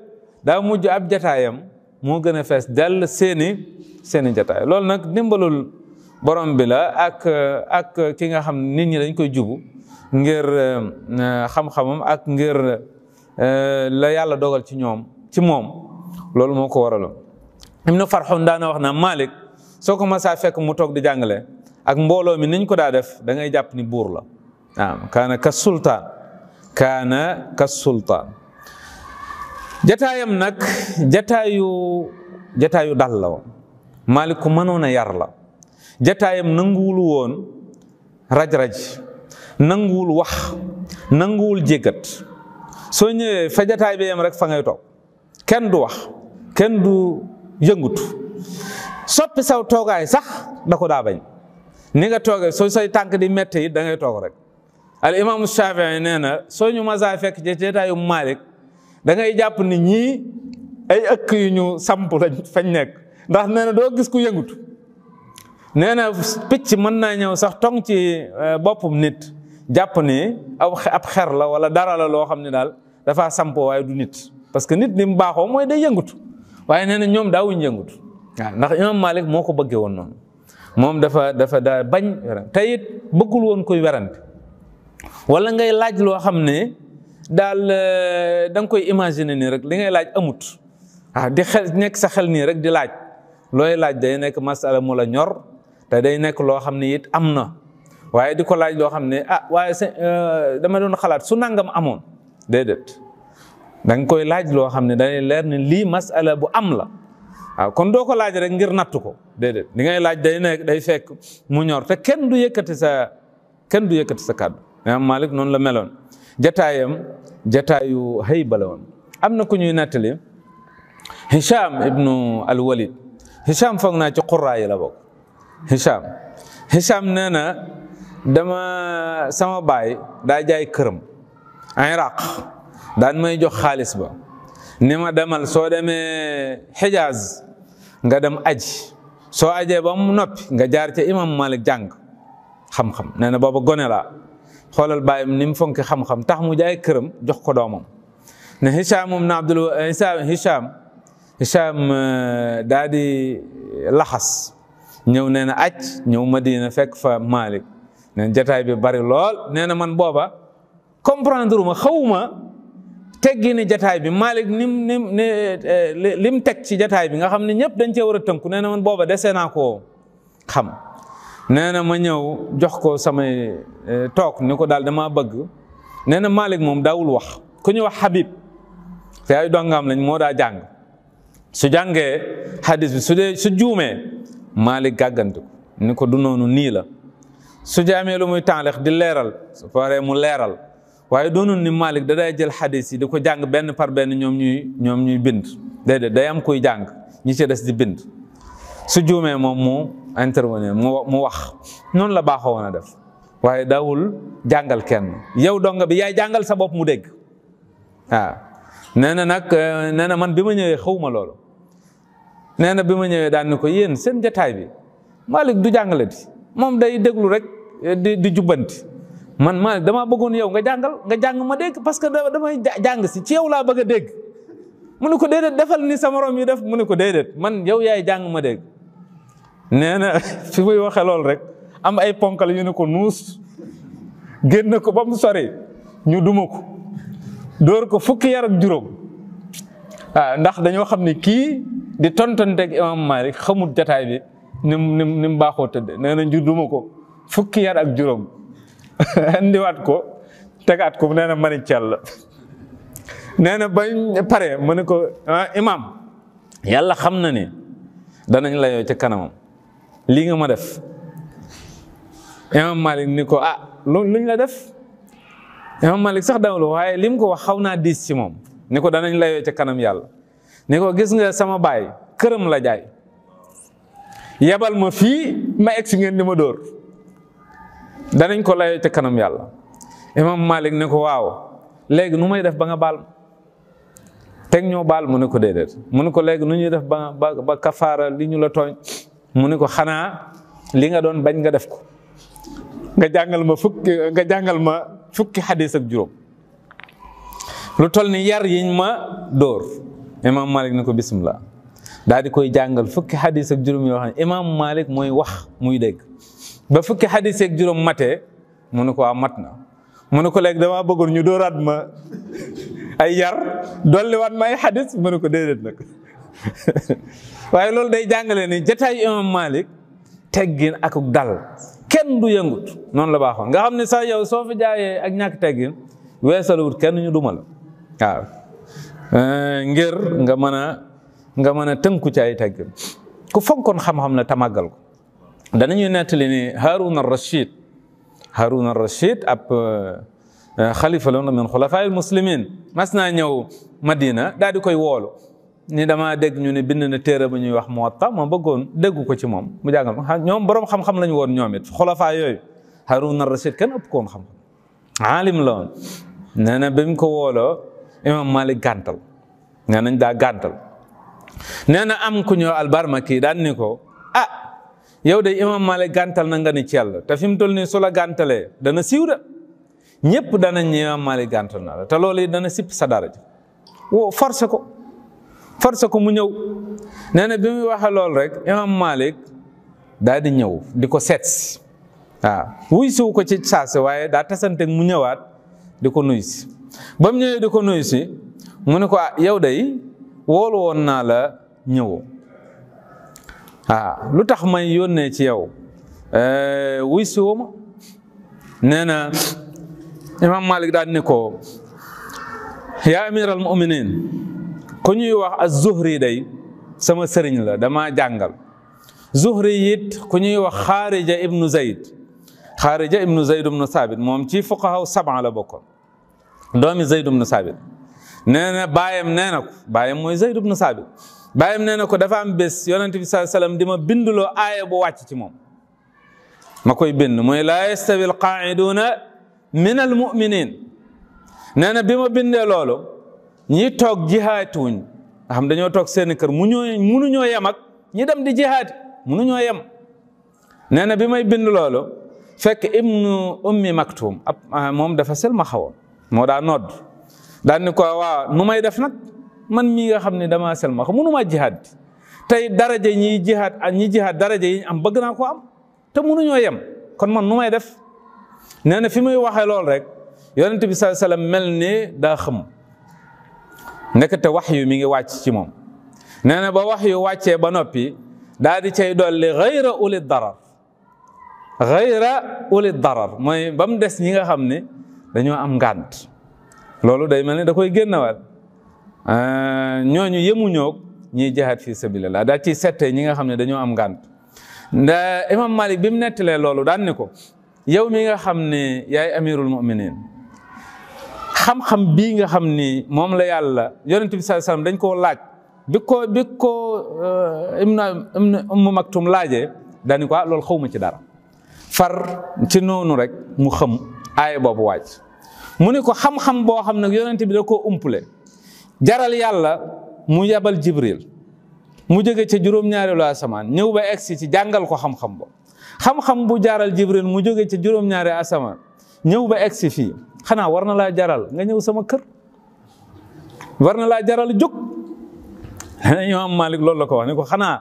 daa mujj ab jataayam moo gën a fees dell seeni jataay loolu nag dimbalul borom bi la ak ki nga xam nit ñi dañ koy jubu ngir xam-xamam ak ngir la yàlla dogal ci moom loolu moo ko waraloon. Ibnu Farxun daana wax na Malik soo ko masaa fekk mu toog di jàngale ak mbooloo mi niñ ko daa def da ngay jàpp ni buur la waaw kaana kas sultaan jataayam nag jataayu dal la woon Malik ku mënoon a yar la jataayam nanguwul woon raj-raj nanguwul wax nanguwul jéggat soo ñëwee fa jataay bi yem rek fa ngay toog kenn du wax kenn du yëngutu soppi saw toogaay sax da ko daa bañ ni nga toogee soo say tànk di métti it da ngay toog rek al imaamu Shaafi'i nee na soo ñu masaa fekk ci jataayu Malik da ngay jàpp ni ñii ay ëkk yu ñu samp lañ fañ nekk ndax nee na doo gis ku yëngutu nee na picc mën naa ñëw sax tong ci boppum nit jàpp ni ab xer la wala dara la loo xam ne daal dafa sampo waaye du nit parce que nit ni mu baaxoo mooy day yëngutu waaye nee na ñoom daawuñ yëngutu waaw ndax imam Malik moo ko bëggee woon noonu moom dafa daa bañ werante te it bëggul woon koy werante wala ngay laaj loo xam ne daal da nga koy imaginer nii rek li ngay laaj amut di xel nekk sa xel nii rek di laaj looy laaj day nekk masala mu la ñor te day nekk loo xam ne it am na waaye di ko laaj loo xam ne waaye dama doon xalaat su nangam amoon déedéet da nga koy laaj loo xam ne day leer ne lii masala bu am la waaw kon doo ko laaj rek ngir nattu ko déedéet li ngay laaj day fekk mu ñor te kenn du yëkkati sa kàddu Imam Malik noonu la meloon jataayu hayba la woon am na ku ñuy nettali Hisham ibnu al-Walid Hisham foog naa ci qurraa yi la bokk Hisham nee na sama baay daa jaay këram Iraq daan may jox xaalis ba ni ma demal soo demee Xijaaz nga dem aji soo ajee ba mu noppi nga jaar ca imam Malik jàng xam-xam nee na booba gone laa xoolal baayam ni mu fonki xam-xam tax mu jaay këram jox ko doomam ne Hisham moom na Hisham daa di laxas ñëw nee na aj ñëw Madina fekk fa Malik nee na jataay bi bari lool nee na man booba comprendre ma xawuma teggi ni jataay bi Malik lim teg ci jataay bi nga xam ne ñëpp dañ cee war a tënku nee na man booba dese naa koo xam nee na ma ñëw jox ko samay toog ni ko daal dama bëgg nee na Malik moom daawul wax ku ñu wax Habib te ay dongam lañ moo daa jàng su jàngee hadis bi su juumee Malik gàggantu ni ko du noonu nii la su jaamee lu muy taalix di leeral su paree mu leeral waaye doonul ni Malik da day jël xadis yi di ko jàng benn par benn ñoom ñuy bind déedéet day am kuy jàng ñi ci des di bind su juumee moom mu intervenir mu wax noonu la baaxoo woon a def waaye daawul jàngal kenn yow donga bi yaay jàngal sa bopp mu dégg waaw nee na nag nee na man bi ma ñëwee xawma loolu nee na bi ma ñëwee daan ni ko yéen seen jataay bi Malik du jàngale di moom day déglu rek di jubbanti man Malik damaa bëggoon yow nga jàng ma dégg parce que damay jàng si ci yow laa bëgg a dégg mu ne ko déedéet defal ni sa morom yi def mu ne ko déedéet man yow yaay jàng ma dégg nee na fi muy waxee loolu rek am ay ponkal yu ne ko nuus génn ko ba mu sori ñu duma ko dóor ko fukki yar ak juróom ndax dañoo xam ne kii di tontonteeg imam Malik xamut jataay bi ni mu baaxoo tëdde nee na ñu duma ko fukki yar ak juróom indiwaat ko tegaat ko nee na mani cell nee na bañ pare mu ne ko imam yàlla xam na ni danañ la yoo ca kanamam lii nga ma def imam Malik ni ko luñ la def imam Malik sax dawlu waaye lim ko wax xaw naa diis ci moom ni ko danañ la yoo ca kanam yàlla ni ko gis nga sama baay këram la jaay yebal ma fii ma egsi ngeen di ma dóor danañ ko layoo ca kanam yàlla imam Malik ne ko waaw léegi nu may def ba nga baal teg ñoo baal mu ne ko déedéet mu ne ko léegi nu ñuy def ba kafaara li ñu la tooñ mu ne ko xanaa li nga doon bañ nga def ko nga jàngal ma fukki xadis ak juróom lu toll ni yar yiñ ma dóor imam Malik ne ko bismillah daal di koy jàngal fukki xadis ak juróom yoo xam ne imam Malik mooy wax muy dégg ba fukki xadis ak juróom matee mu ne ko mat na mu ne ko léegi damaa bëggoon ñu dóoraat ma ay yar dolliwaat ma ay xadis mu ne ko déedéet nag waaye loolu day jàngale ni jataay imam Malik teggin ak dal kenn du yëngut noonu la baaxoon nga xam ne sax yow soo fi jaayee ak ñàkk teggin weesalawut kenn ñu duma la waaw ngir nga mën a tënku ci ay teggin ku fonkoon xam-xam la tamàggal ko danañuy nettali ni Harun ar-Rashid ab xalifa la min xulafaa'il muslimin mas naa ñëw Madina daal di koy woolu ni dama dégg ñu ne bind na téere ba ñuy wax Muwatta ma bëggoon déggu ko ci moom mu jàngal ko ñoom borom xam-xam lañu woon ñoom it xulafaa yooyu Harun ar-Rashid kenn ëpp ko woon xam-xam aalim la woon nee na bi mu ko wooloo imam Malik gàntal nee nañ daa gàntal nee na am ku ñëw al-Barmaki daan ni ko yow de imam Malik gàntal na nga ni ci yàlla te fi mu toll nii su la gàntalee dana siiw de ñëpp danañ ñi imam Malik gàntal na la te loolu it dana sipp sa daraja woo forcé ko mu ñëw nee na bi muy waxee loolu rek imam Malik daal di ñëw di ko seet si wuy siwu ko ci saasi waaye daa tasanteeg mu ñëwaat di ko nuyu si ba mu ñëwee di ko nuyu si mu ne ko yow day woolu woon naa la ñëwoo lu tax may yónnee ci yow wuy si woo ma nee na imam Malik daal ni ko yaa amir al muminin ku ñuy wax az-Zuhri day sama sëriñ la dama jàngal Zuhri it ku ñuy wax Xaarija ibnu Zayd ibnu Saabit moom ci fuqaha sab'a la bokkoon doomi Zayd ibnu Saabit nee na baayam nee na ko baayam mooy Zayd ibnu Saabit baayam nee na ko dafa am bés yonent bi sallallahu alayhi wasallam di ma binduloo aaya bu wàcc ci moom ma koy bind mooy laa yastawi alqaa'iduuna min almuminin nee na bi ma bindee loolu ñi toog jihaatuñ nga xam dañoo toog seeni kër munuñoo yem ak ñi dem di jihaati munuñoo yem nee na bi may bind loolu fekk ibnu ummi maktum moom dafa sel ma xawoon moo daa nodd daan ni ko waaw nu may def nag man mii nga xam ne damaa sel ma xam munumaa jihaat tey daraja ñi jihaat daraja yi am bëgg naa ko am te munuñoo yem kon man nu may def nee na fi muy waxee lool rek yonent bi sallallahu alayhi wasallam mel ni daa xam ndekete waxyu mi ngi wàcc ci moom nee na ba waxyu wàccee ba noppi daal di cay dolli ghayra uli darar mooy ba mu des ñi nga xam ne dañoo am ngànt loolu day mel ni da koy génnewaat ñooñu yemuñoog ñiy jihaad fi sabilillah daal ciy settee ñi nga xam ne dañoo am ngànt imam Malik bi mu nettalee loolu daan ni ko yow mi nga xam ne yaay amirul muminin xam-xam bii nga xam ni moom la yàlla yonent bi sallallahu alayhi wasallam dañ koo laaj bi ko Ummu Maktum laajee daani ko loolu xawma ci dara far ci noonu rek mu xam aaya boobu wàcc mu ne ko xam-xam boo xam nag yonent bi da koo umpule jaral yàlla mu yabal Jibril mu jóge ca juróom-ñaareelu asamaan ñëw ba egsi ci jàngal ko xam-xam bo xam-xam bu jaral Jibril mu jóge ca juróom-ñaari asamaan ñëw ba egsi fii xanaa war na laa jaral nga ñëw sama kër war na laa jaral jóg Imaam Malik loolu la ko wax ne ko xanaa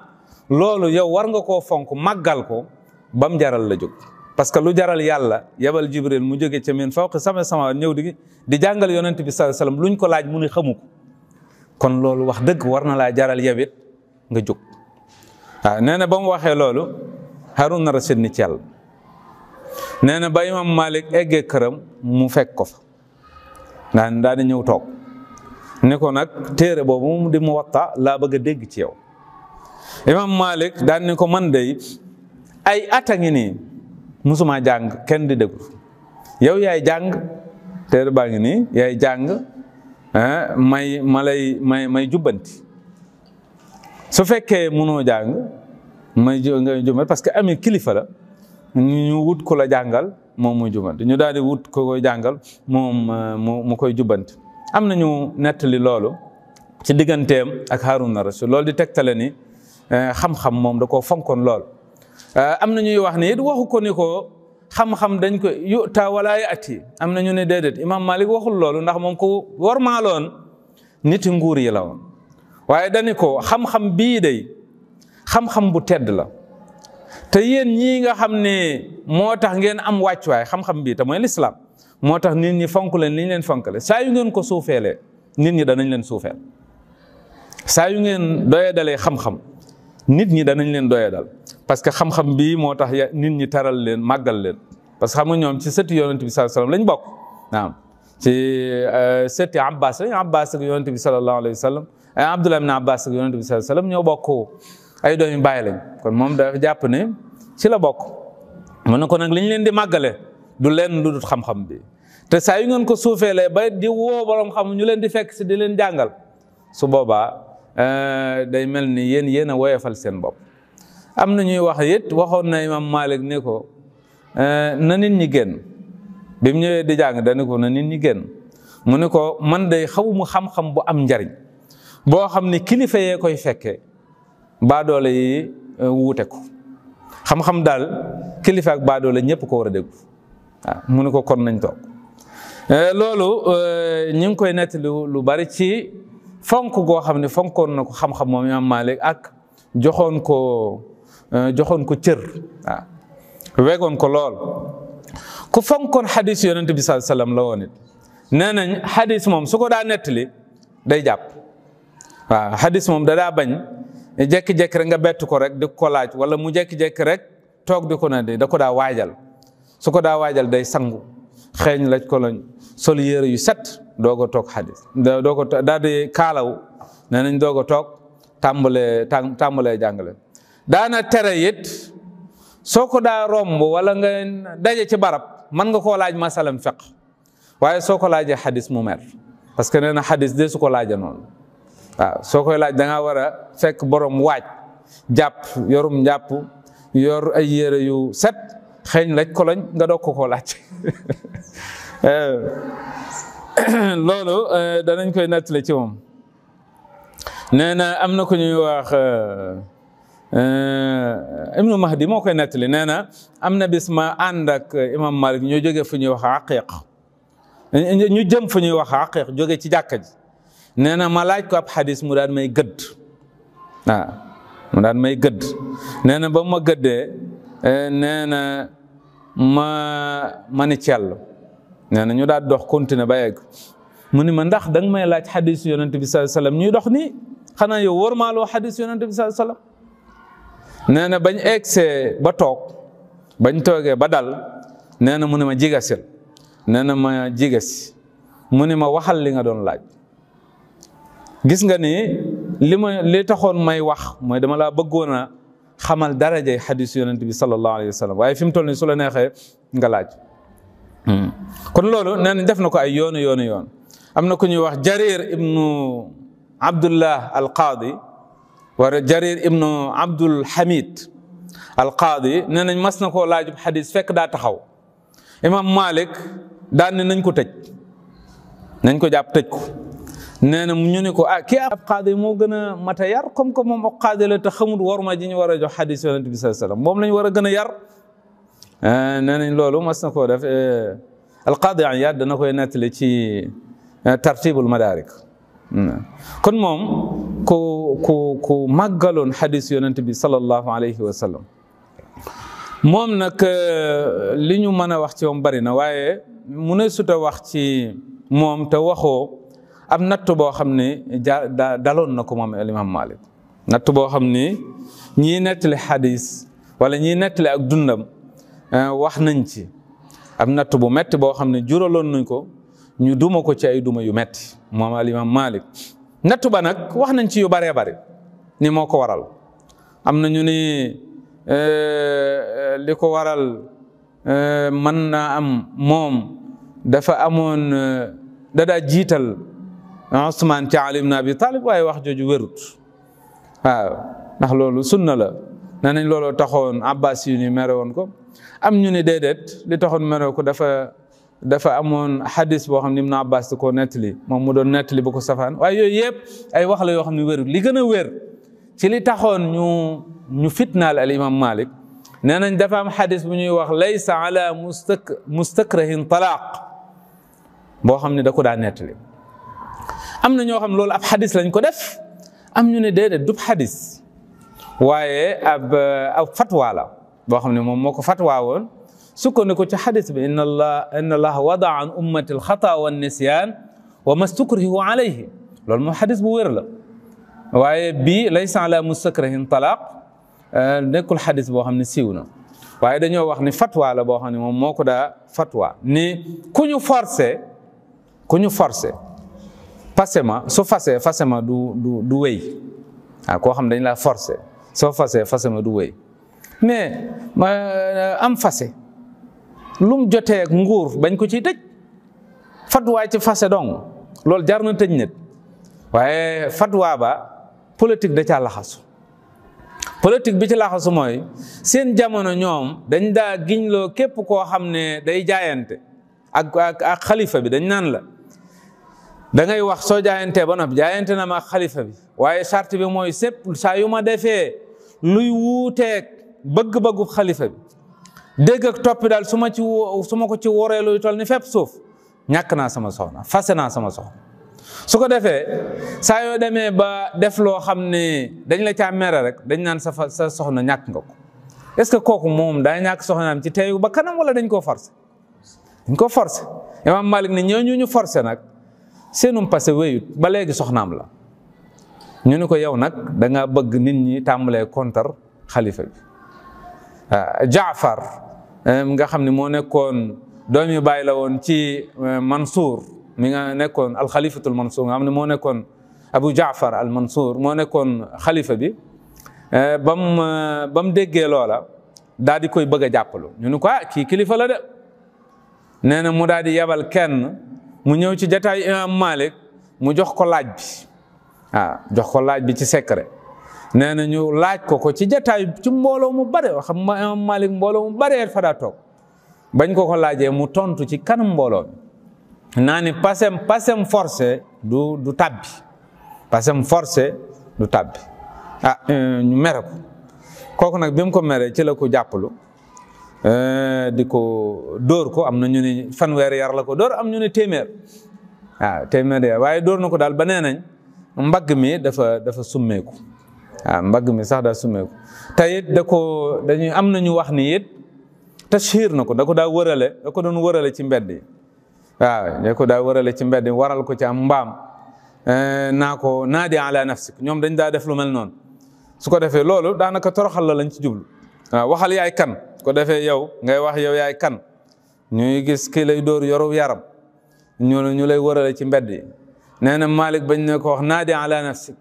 loolu yow war nga koo fonk màggal ko bam jaral la jóg parce que lu jaral yàlla yabal Jibril mu jóge ca min fawqi sama ñëw di jàngal yonent bi sallallahu alayhi wasallam luñ ko laaj mu ne xamu ko kon loolu wax dëgg war na laa jaral yawit nga jóg waaw nee na ba mu waxee loolu Harun Rashid ni ci yàlla nee na ba Imaam Malik eggee këram mu fekk ko fa daa di ñëw toog ne ko nag téere boobu mu di Muwatta laa bëgg a dégg ci yow Imaam Malik daan ni ko man de ay at a ngi nii musuma jàng kenn di déglu yow yaay jàng téere baa ngi nii yaay jàng may jubbanti su fekkee mënoo jàng may jubbanti parce que ami kilifa la ñu wut ko la jàngal moom muy jubbanti ñu daal di wut ko koy jàngal moom mu koy jubbanti am nañu nettali loolu ci digganteem ak Harun Rashid loolu di tegtale ni xam-xam moom da koo fonkoon lool am na ñuy wax ni it waxu ko ni ko xam-xam dañ ko yuta wala yaati am na ñu ne déedéet Imaam Malik waxul loolu ndax moom ko wormaaloon niti nguur yi la woon waaye dañu ko xam-xam bii day xam-xam bu tedd la te yéen ñii nga xam ne moo tax ngeen am wàccuwaay xam-xam bii te mooy lislaam moo tax nit ñi fonk leen li ñu leen fonkale saa yu ngeen ko suufeelee nit ñi danañ leen suufeel saa yu ngeen doyadalee xam-xam nit ñi danañ leen doyadal parce que xam-xam bii moo tax nit ñi taral leen màggal leen parce que xam nga ñoom ci sëti yonent bi sallallahu alayhi wasallam lañ bokk naam ci sëti Abbas lañ Abbas ak yonent bi sallallahu alayhi wasallam Abdullah ibn Abbas ak yonent bi sallallahu alayhi wasallam ñoo bokk ay doomi baay lañ kon moom dafa jàpp ne ci la bokk mu ne ko nag li ñu leen di màggale du leen lu dul xam-xam bi te saa yu ngeen ko suufeelee ba di woo borom xam ñu leen di fekk si di leen jàngal su boobaa day mel ni yéen a woyofal seen bopp am na ñuy wax it waxoon na Imaam Malik ne ko na nit ñi génn bi mu ñëwee di jàng dana ko na nit ñi génn mu ne ko man day xawuma xam-xam bu am njariñ boo xam ni kilifa yee koy fekkee baadoole yi wuute ko xam-xam daal kilifa ak baadoole ñëpp ko war a déglu waaw mu ne ko kon nañ toog loolu ñu ngi koy nettali lu bari ci fonk goo xam ne fonkoon na ko xam-xam moom Imaam Malik ak joxoon ko cër waaw wegoon ko lool ku fonkoon xadis yonent bi sallallahu alayhi wasallam la woon it nee nañ xadis moom su ko daa nettali day jàpp waaw xadis moom da daa bañ jekki-jekki rek nga bett ko rek di ko laaj wala mu jekki-jekki rek toog di ko ne da ko daa waajal su ko daa waajal day sangu xeeñ laj ko lañ sol yére yu set doog a toog xadis doog a daal di kaalaw nee nañ doog a toog tàmbalee jàngale daana tere it soo ko daa romb wala nga daje ci barab mën nga koo laaj masalam fiq waaye soo ko laajee xadis mu mer parce que nee na xadis de su ko laaja noonu waaw soo koy laaj da ngaa war a fekk borom waaj jàpp yorum njàpp yor ay yére yu set xeeñ laj ko lañ nga doog koo laaj loolu danañ koy nettali ci moom nee na am na ku ñuy wax Ibnu Mahdi moo koy nettali nee na am na bis ma ànd ak Imam Malik ñoo jóge fu ñuy wax Aqiq ñu jëm fu ñuy wax Aqiq jóge ci jàkka ji nee na ma laaj ko ab xadis mu daan may gëdd waaw mu daan may gëdd nee na ba ma gëddee nee na ma ni cell nee na ñu daal dox continuer ba yegg mu ni ma ndax danga may laaj xadis yonent bi sallallahu alayhi wasallam ñuy dox nii xanaa yow wóor maa loo xadis yonent bi sallallahu alayhi wasallam nee na bañ egsee ba toog bañ toogee ba dal nee na mu ne ma jigasil nee na ma jigasi mu ne ma waxal li nga doon laaj gis nga ni li taxoon may wax mooy dama laa bëggoon a xamal darajay xadis yonent bi sallallahu alayhi wasallam waaye fi mu toll nii su la neexee nga laaj kon loolu nee nañ def na ko ay yoon am na ku ñuy wax Jarir ibnu Abdullah al-Qaadi wala Jarir ibnu Abdul Hamid al-Qaadi nee nañ mas na koo laajub xadis fekk daa taxaw imam Malik daan ne nañ ko tëj nañ ko jàpp tëj ko nee na ñu ne ko kii ab qaadi moo gën a mat a yar comme que moom ab qaadi la te xamul warma ji ñu war a jox xadis yonent bi sallallahu alayhi wasallam moom lañ war a gën a yar nee nañ loolu mas na koo def al-Qaadi Iyaad dana koy nettali ci tartibul madaarik kon moom ku màggaloon xadis yonent bi sallallahu alayhi wa sallam moom nag li ñu mën a wax ci moom bari na waaye mu ne suta wax ci moom te waxoo am natt boo xam ne daloon na ko moom Imam Malik natt boo xam ni ñii nettali xadis wala ñii nettali ak dundam wax nañ ci am natt bu metti boo xam ne juraloon nañ ko ñu duma ko ci ay duma yu metti moom al Imam Malik natt ba nag wax nañ ci yu baree bari ni moo ko waral am na ñu ni li ko waral mën naa am moom dafa amoon dadaa jiital Usmaan ci Ali ibn Abi Talib waaye wax jooju wérut waaw ndax loolu sunna la nee nañ looloo taxoon Abbas yu ni mere woon ko am ñu ni déedéet li taxoon mere ko dafa amoon xadis boo xam ne Ibn Abbas di ko nettali moom mu doon nettali ba ko safaan waaye yooyu yëpp ay wax la yoo xam ne wérut li gën a wér ci li taxoon ñu fitnaal al Imam Malik nee nañ dafa am xadis bu ñuy wax laysa ala mustakrahin talaaq boo xam ne da ko daa nettali am na ñoo xam loolu ab xadis lañ ko def am ñu ne déedéet dub xadis waaye ab fatwa la boo xam ne moom moo ko fatwa woon sukkandiku ci xadis bi inna allah wadaa an ummati alxata wa nisyan wa mastukrihu alayhi loolu moom xadis bu wér la waaye bii laysa ala mustakrahin talaq nekkul xadis boo xam ne siiw na waaye dañoo wax ni fatwa la boo xam ne moom moo ko daa fatwa ni ku ñu forcé su fasema du wéy koo xam dañ la forcé soo fasema du wéy mais am fase lum jotee ak nguur bañ ko ciy tëj fatwa ci fase dong loolu jar na tëj nit waaye fatwa ba politique da caa laxasu politique bi ci laxasu mooy seen jamono ñoom dañ daa giñloo képp koo xam ne day jaayante ak xalifa bi dañ naan la da ngay wax soo jaayantee ba noppi jaayante na ma ak xalifa bi waaye charte bi mooy sépp saa yu ma defee luy wuuteeg bëgg-bëggu xalifa bi dégg ak toppi daal su ma ko ci woree luy toll ni fépp suuf ñàkk naa sama soxna fase naa sama soxna su ko defee saa yoo demee ba def loo xam ne dañ la caa mere rek dañ naan sa soxna ñàkk nga ko est-ce que kooku moom daa ñàkk soxnaam ci teeyu ba kanam wala dañ koo forcé dañ ko forcé Imam Malik ne ñooñu ñu forcé nag seenum passé wéyut ba léegi soxnaam la ñu ne ko yow nag da nga bëgg nit ñi tàmbalee kontar xalifa bi Jaafar nga xam ne moo nekkoon doomi baay la woon ci Mansour mi nga nekkoon alxalifatul Mansour nga xam ne moo nekkoon Abu Jaafar al Mansour moo nekkoon xalifa bi ba mu déggee loola daal di koy bëgg a jàppalu ñu ne ko kii kilifa la de nee na mu daal di yebal kenn mu ñëw ci jataayu Imam Malik mu jox ko laaj bi jox ko laaj bi ci secret nee na ñu laaj ko ci jataayu ci mbooloo mu bare xam nga Imam Malik mbooloo mu bare fa daa toog bañ ko laajee mu tontu ci kanam mbooloo mi naa ni pasem forcé du tabbi pasem forcé du tabbi ñu mere ko kooku nag bi mu ko meree ci la ko jàppalu di ko dóor ko am na ñu ne fanweeri yar la ko dóor am ñu ne téeméer téeméer yar waaye dóor na ko daal ba nee nañ mbagg mi dafa summeeku mbagg mi sax daa summeeku te it dañuy am na ñu wax ni it tashhir na ko da ko doon wërale ci mbedd yi da ko daa wërale ci mbedd yi waral ko ci am mbaam naa ko naadi ala nafsik ñoom dañ daa def lu mel noonu su ko defee loolu daanaka toroxal la lañ ci jublu waxal yaay kan ko defee yow ngay wax yow yaay kan ñuy gis kii lay dóor yoru yaram ñu lay wërale ci mbedd yi nee na Malik bañ ne ko wax naadi ala nafsik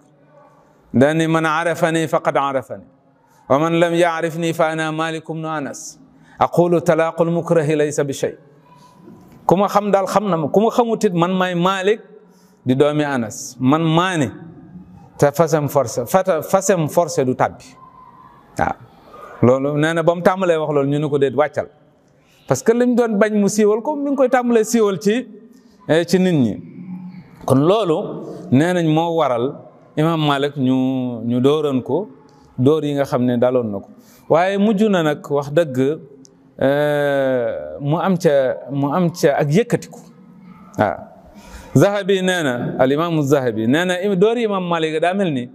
dani man arafani faqad arafani wa man lam yaarifni fa ana Malik ibn Anas aqulu talaaqul mukrahi laysa bi shay ku ma xam daal xam na ma ku ma xamutit man maay Malik di doomi Anas man maani te fasem forcé du tàbbi waaw loolu nee na ba mu tàmbalee wax loolu ñu ne ko déet wàccal parce que li mu doon bañ mu siiwal ko mi ngi koy tàmbalee siiwal ci nit ñi kon loolu nee nañ moo waral imam Malik ñu dóoroon ko dóor yi nga xam ne daloon na ko waaye mujj na nag wax dëgg mu am ca ak yëkkatiku waaw Zahabi nee na al imaamu Zahabi nee na dóor imam Malik daa mel ni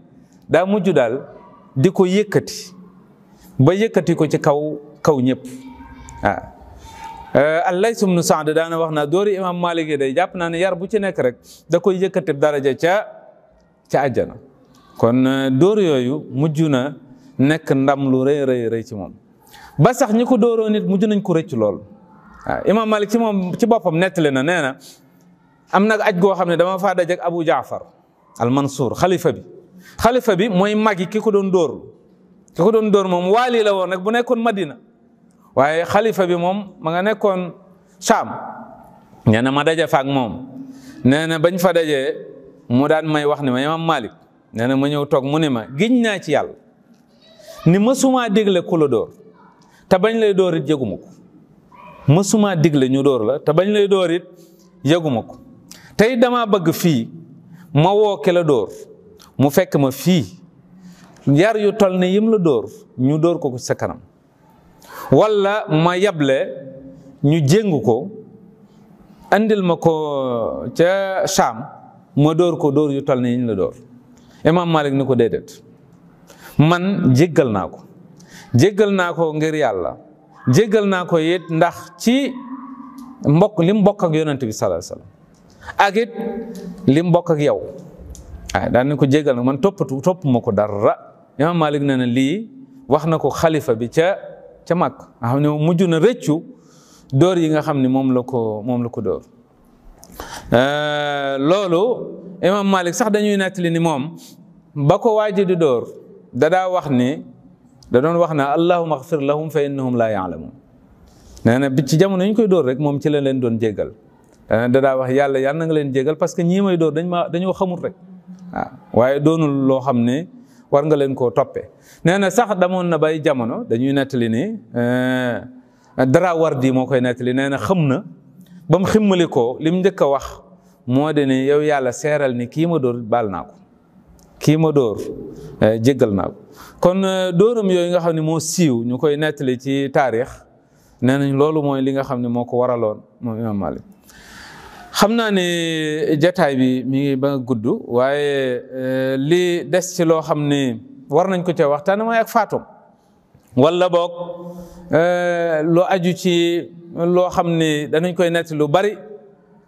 daa mujj daal di ko yëkkati ba yëkkati ko ci kaw ñëpp waaw Al-Layth ibn Sa'd daana wax naa dóori imam Malik yi day jàpp naa ne yar bu ci nekk rek da koy yëkkati daraja ca àjjana kon dóor yooyu mujj na nekk ndam lu rëy ci moom ba sax ñi ko dóoroo nit mujj nañ ko rëcc lool waaw imam Malik ci boppam nettali na nee na am nag aj goo xam ne dama faa daje ak Abu Jaafar al-Mansour xalifa bi mooy magi ki ko doon dóor moom waali la woon nag bu nekkoon Madina waaye xalifa bi moom ma nga nekkoon Saam nee na ma daje fa ak moom nee na bañ fa dajee mu daan may wax ne ma imam Malik nee na ma ñëw toog mu ne ma giñ naa ci yàlla ni mësumaa digle ku la dóor te bañ lay dóor it yëguma ko mësumaa digle ñu dóor la te bañ lay dóor it yëguma ko tey dama bëgg fii ma woo ki la dóor mu fekk ma fii yar yu tol ne yim la dóor ñu dóor ko sa kanam wala ma yable ñu jéngu ko andil ma ko ca Saam ma dóor ko dóor yu tol ne yiñ la dóor imam Malik ni ko déedéet man jéggal naa ko ngir yàlla jéggal naa ko it ndax ci li mu bokk ak yonent bi sallallahu alayhi wasallam ak it li mu bokk ak yow daan ni ko jéggal na man topp ma ko dara imam Malik nee na lii wax na ko xalifa bi ca mag nga xam ne mujj na rëccu dóor yi nga xam ne moom la ko dóor loolu imam Malik sax dañuy nettali ni moom ba ko waaji di dóor da doon wax na allahumma ighfir lahum fa innahum la ya'lamun nee na bi ci jamono ñu koy dóor rek moom ci la leen doon jéggal dadaa wax yàlla na nga leen jéggal parce que ñii may dóor dañoo xamul rek waaye doonul loo xam ne war nga leen koo toppee nee na sax damoon na bay jamono dañuy nettali ni Darawardi moo koy nettali nee na xam na ba mu ximmali ko li mu njëkk a wax moo de ni yow yàlla seeral ni kii ma dóor baal naa ko kii ma dóor jéggal naa ko kon dóoram yooyu nga xam ne moo siiw ñu koy nettali ci taarix nee nañ loolu mooy li nga xam ne moo ko waraloon moom imam Malik xam naa ne jataay bi mi ngi ba nga gudd waaye li des ci loo xam ne war nañ ko ca waxtaan mooy ak faatom wala boog loo aju ci loo xam ne danañ koy netti lu bari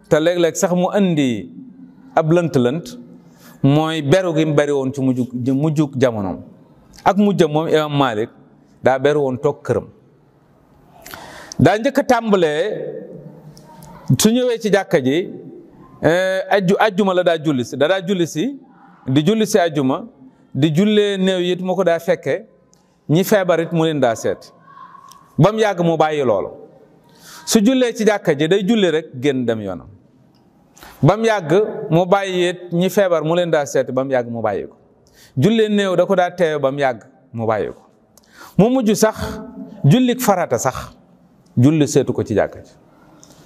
te léeg-léeg sax mu andi ab lënt-lënt mooy beru gi mu bari woon ci mujjug jamonoom ak mujjam moom imam Malik daa beru woon toog këram daa njëkk a tàmbalee su ñëwee ci jàkka ji ajjuma la daa julli si di julli si ajjuma di jullee néew it mu ko daa fekke ñi feebar it mu leen daa seet ba mu yàgg mu bàyyi loolu su jullee ci jàkka ji day julli rek génn dem yoonam ba mu yàgg mu bàyyi it ñi feebar mu leen daa seet ba mu yàgg mu bàyyi ko jullee néew da ko daa teewe ba mu yàgg mu bàyyi ko mu mujj sax jullik farata sax julli seetu ko ci jàkka ji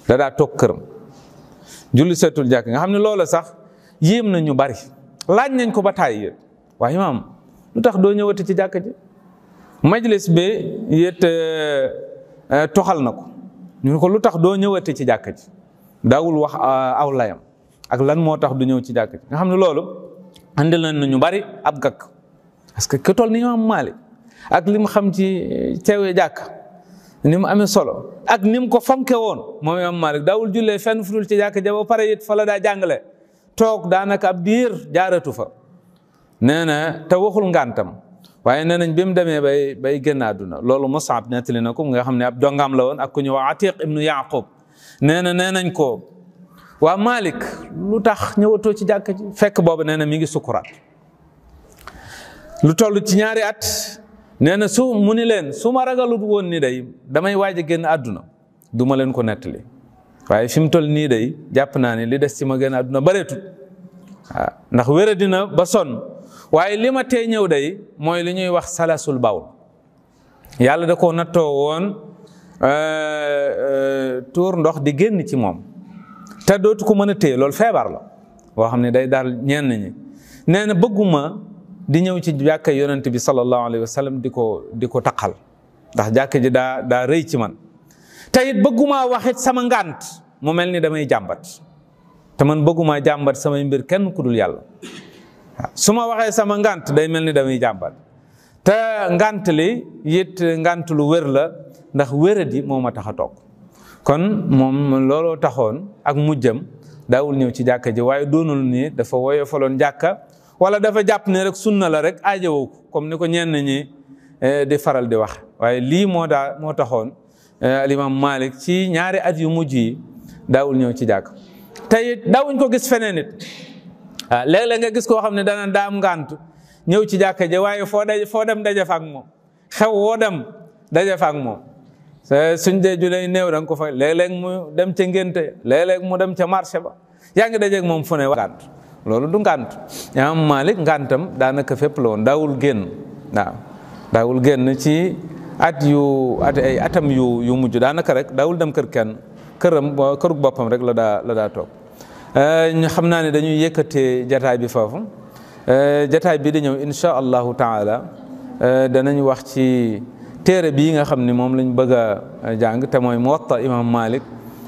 da daa toog këram julli seetul jàkk nga xam ne loola sax yéem na ñu bari laaj nañ ko ba tàyyi yéen waaye imaam lu tax doo ñëwati ci jàkk ji majlis bi yét toxal na ko ñu ne ko lu tax doo ñëwati ci jàkk ji daawul wax aw layam ak lan moo tax du ñëw ci jàkk ji nga xam ne loolu andil nañ ñu bari ab gàkk parce que ku toll ni imaam Maalik ak li mu xam ci teewee jàkk ni mu amee solo ak ni mu ko fonke woon moom imam Malik daawul jullee fenn fu dul ci jàkk ja ba pare it fa la daa jàngale toog daanaka ab diir jaaratu fa nee na te waxul ngantam waaye nee nañ bi mu demee bay génn àdduna loolu Mus'ab nettali na ko nga xam ne ab dongaam la woon ak ku ñu wax Atiq ibnu Yaqub nee nañ ko waa Malik lu tax ñëwatoo ci jàkk ji fekk boobu nee na mi ngi sukuraat lu toll ci ñaari at nee na mu ni leen su ma ragalut woon ni day damay waaj a génn àdduna du ma leen ko nettali waaye fi mu toll nii day jàpp naa ne li des ci ma gën a àdduna bareetut waaw ndax wéra dina ba sonn waaye li ma tee ñëw day mooy li ñuy wax salasul bawl yàlla da koo nattoo woon tuur ndox di génn ci moom te dootu ko mën a téye loolu feebar la boo xam ne day daal ñenn ñi nee na bëgguma di ñëw ci jàkka yonent bi sallallahu alayhi wa sallam di ko taqal ndax jàkka ji daa rëy ci man te it bëgguma waxit sama ngànt mu mel ni damay jàmbat te man bëgguma jàmbat samay mbir kenn ku dul yàlla su ma waxee sama ngànt day mel ni damay jàmbat te ngànt li it ngànt lu wér la ndax wéradi moo ma tax a toog kon moom looloo taxoon ak mujjam daawul ñëw ci jàkka ji waaye doonul ni dafa woyofaloon jàkka wala dafa jàpp ne rek sunna la rek aajowoo ko comme ni ko ñenn ñi di faral di wax waaye lii moo taxoon alimam Malik ci ñaari at yu mujj yi daawul ñëw ci jàkk te it daawuñ ko gis feneen it waaw léeg-léeg nga gis koo xam ne dana daam ngànt ñëw ci jàkka ji waaye foo dem daje fa ak moom xew woo dem daje fa ak moom suñ dee ju lay néew da nga ko fa léeg-léeg mu dem ca ngénte léeg-léeg mu dem ca marché ba yaa ngi dajeeg moom fu ne ngànt loolu du ngànt Imaam Malik ngàntam daanaka fépp la woon daawul génn waaw daawul génn ci ay atam yu mujj daanaka rek daawul dem kër kenn kërug boppam rek la daa toog ñu xam naa ne dañuy yëkkatee jataay bi foofu jataay bi di ñëw insha allahu taala danañ wax ci téere bii nga xam ni moom lañ bëgg a jàng te mooy Muwatta Imam Malik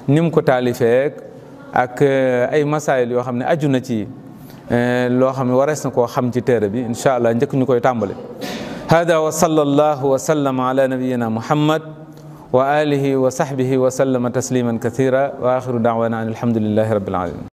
ni mu ko taalifee ak ay masaayil yoo xam ne aju na ci loo xam ne warees na koo xam ci téere bi insha allah njëkk ñu koy tàmbale hada wa sallallahu wa sallama ala nabiyyina muhammad wa alihi wa sahbihi wa sallama tasliman kathira wa axiru da'wana an alhamdulillahi rabbil alamin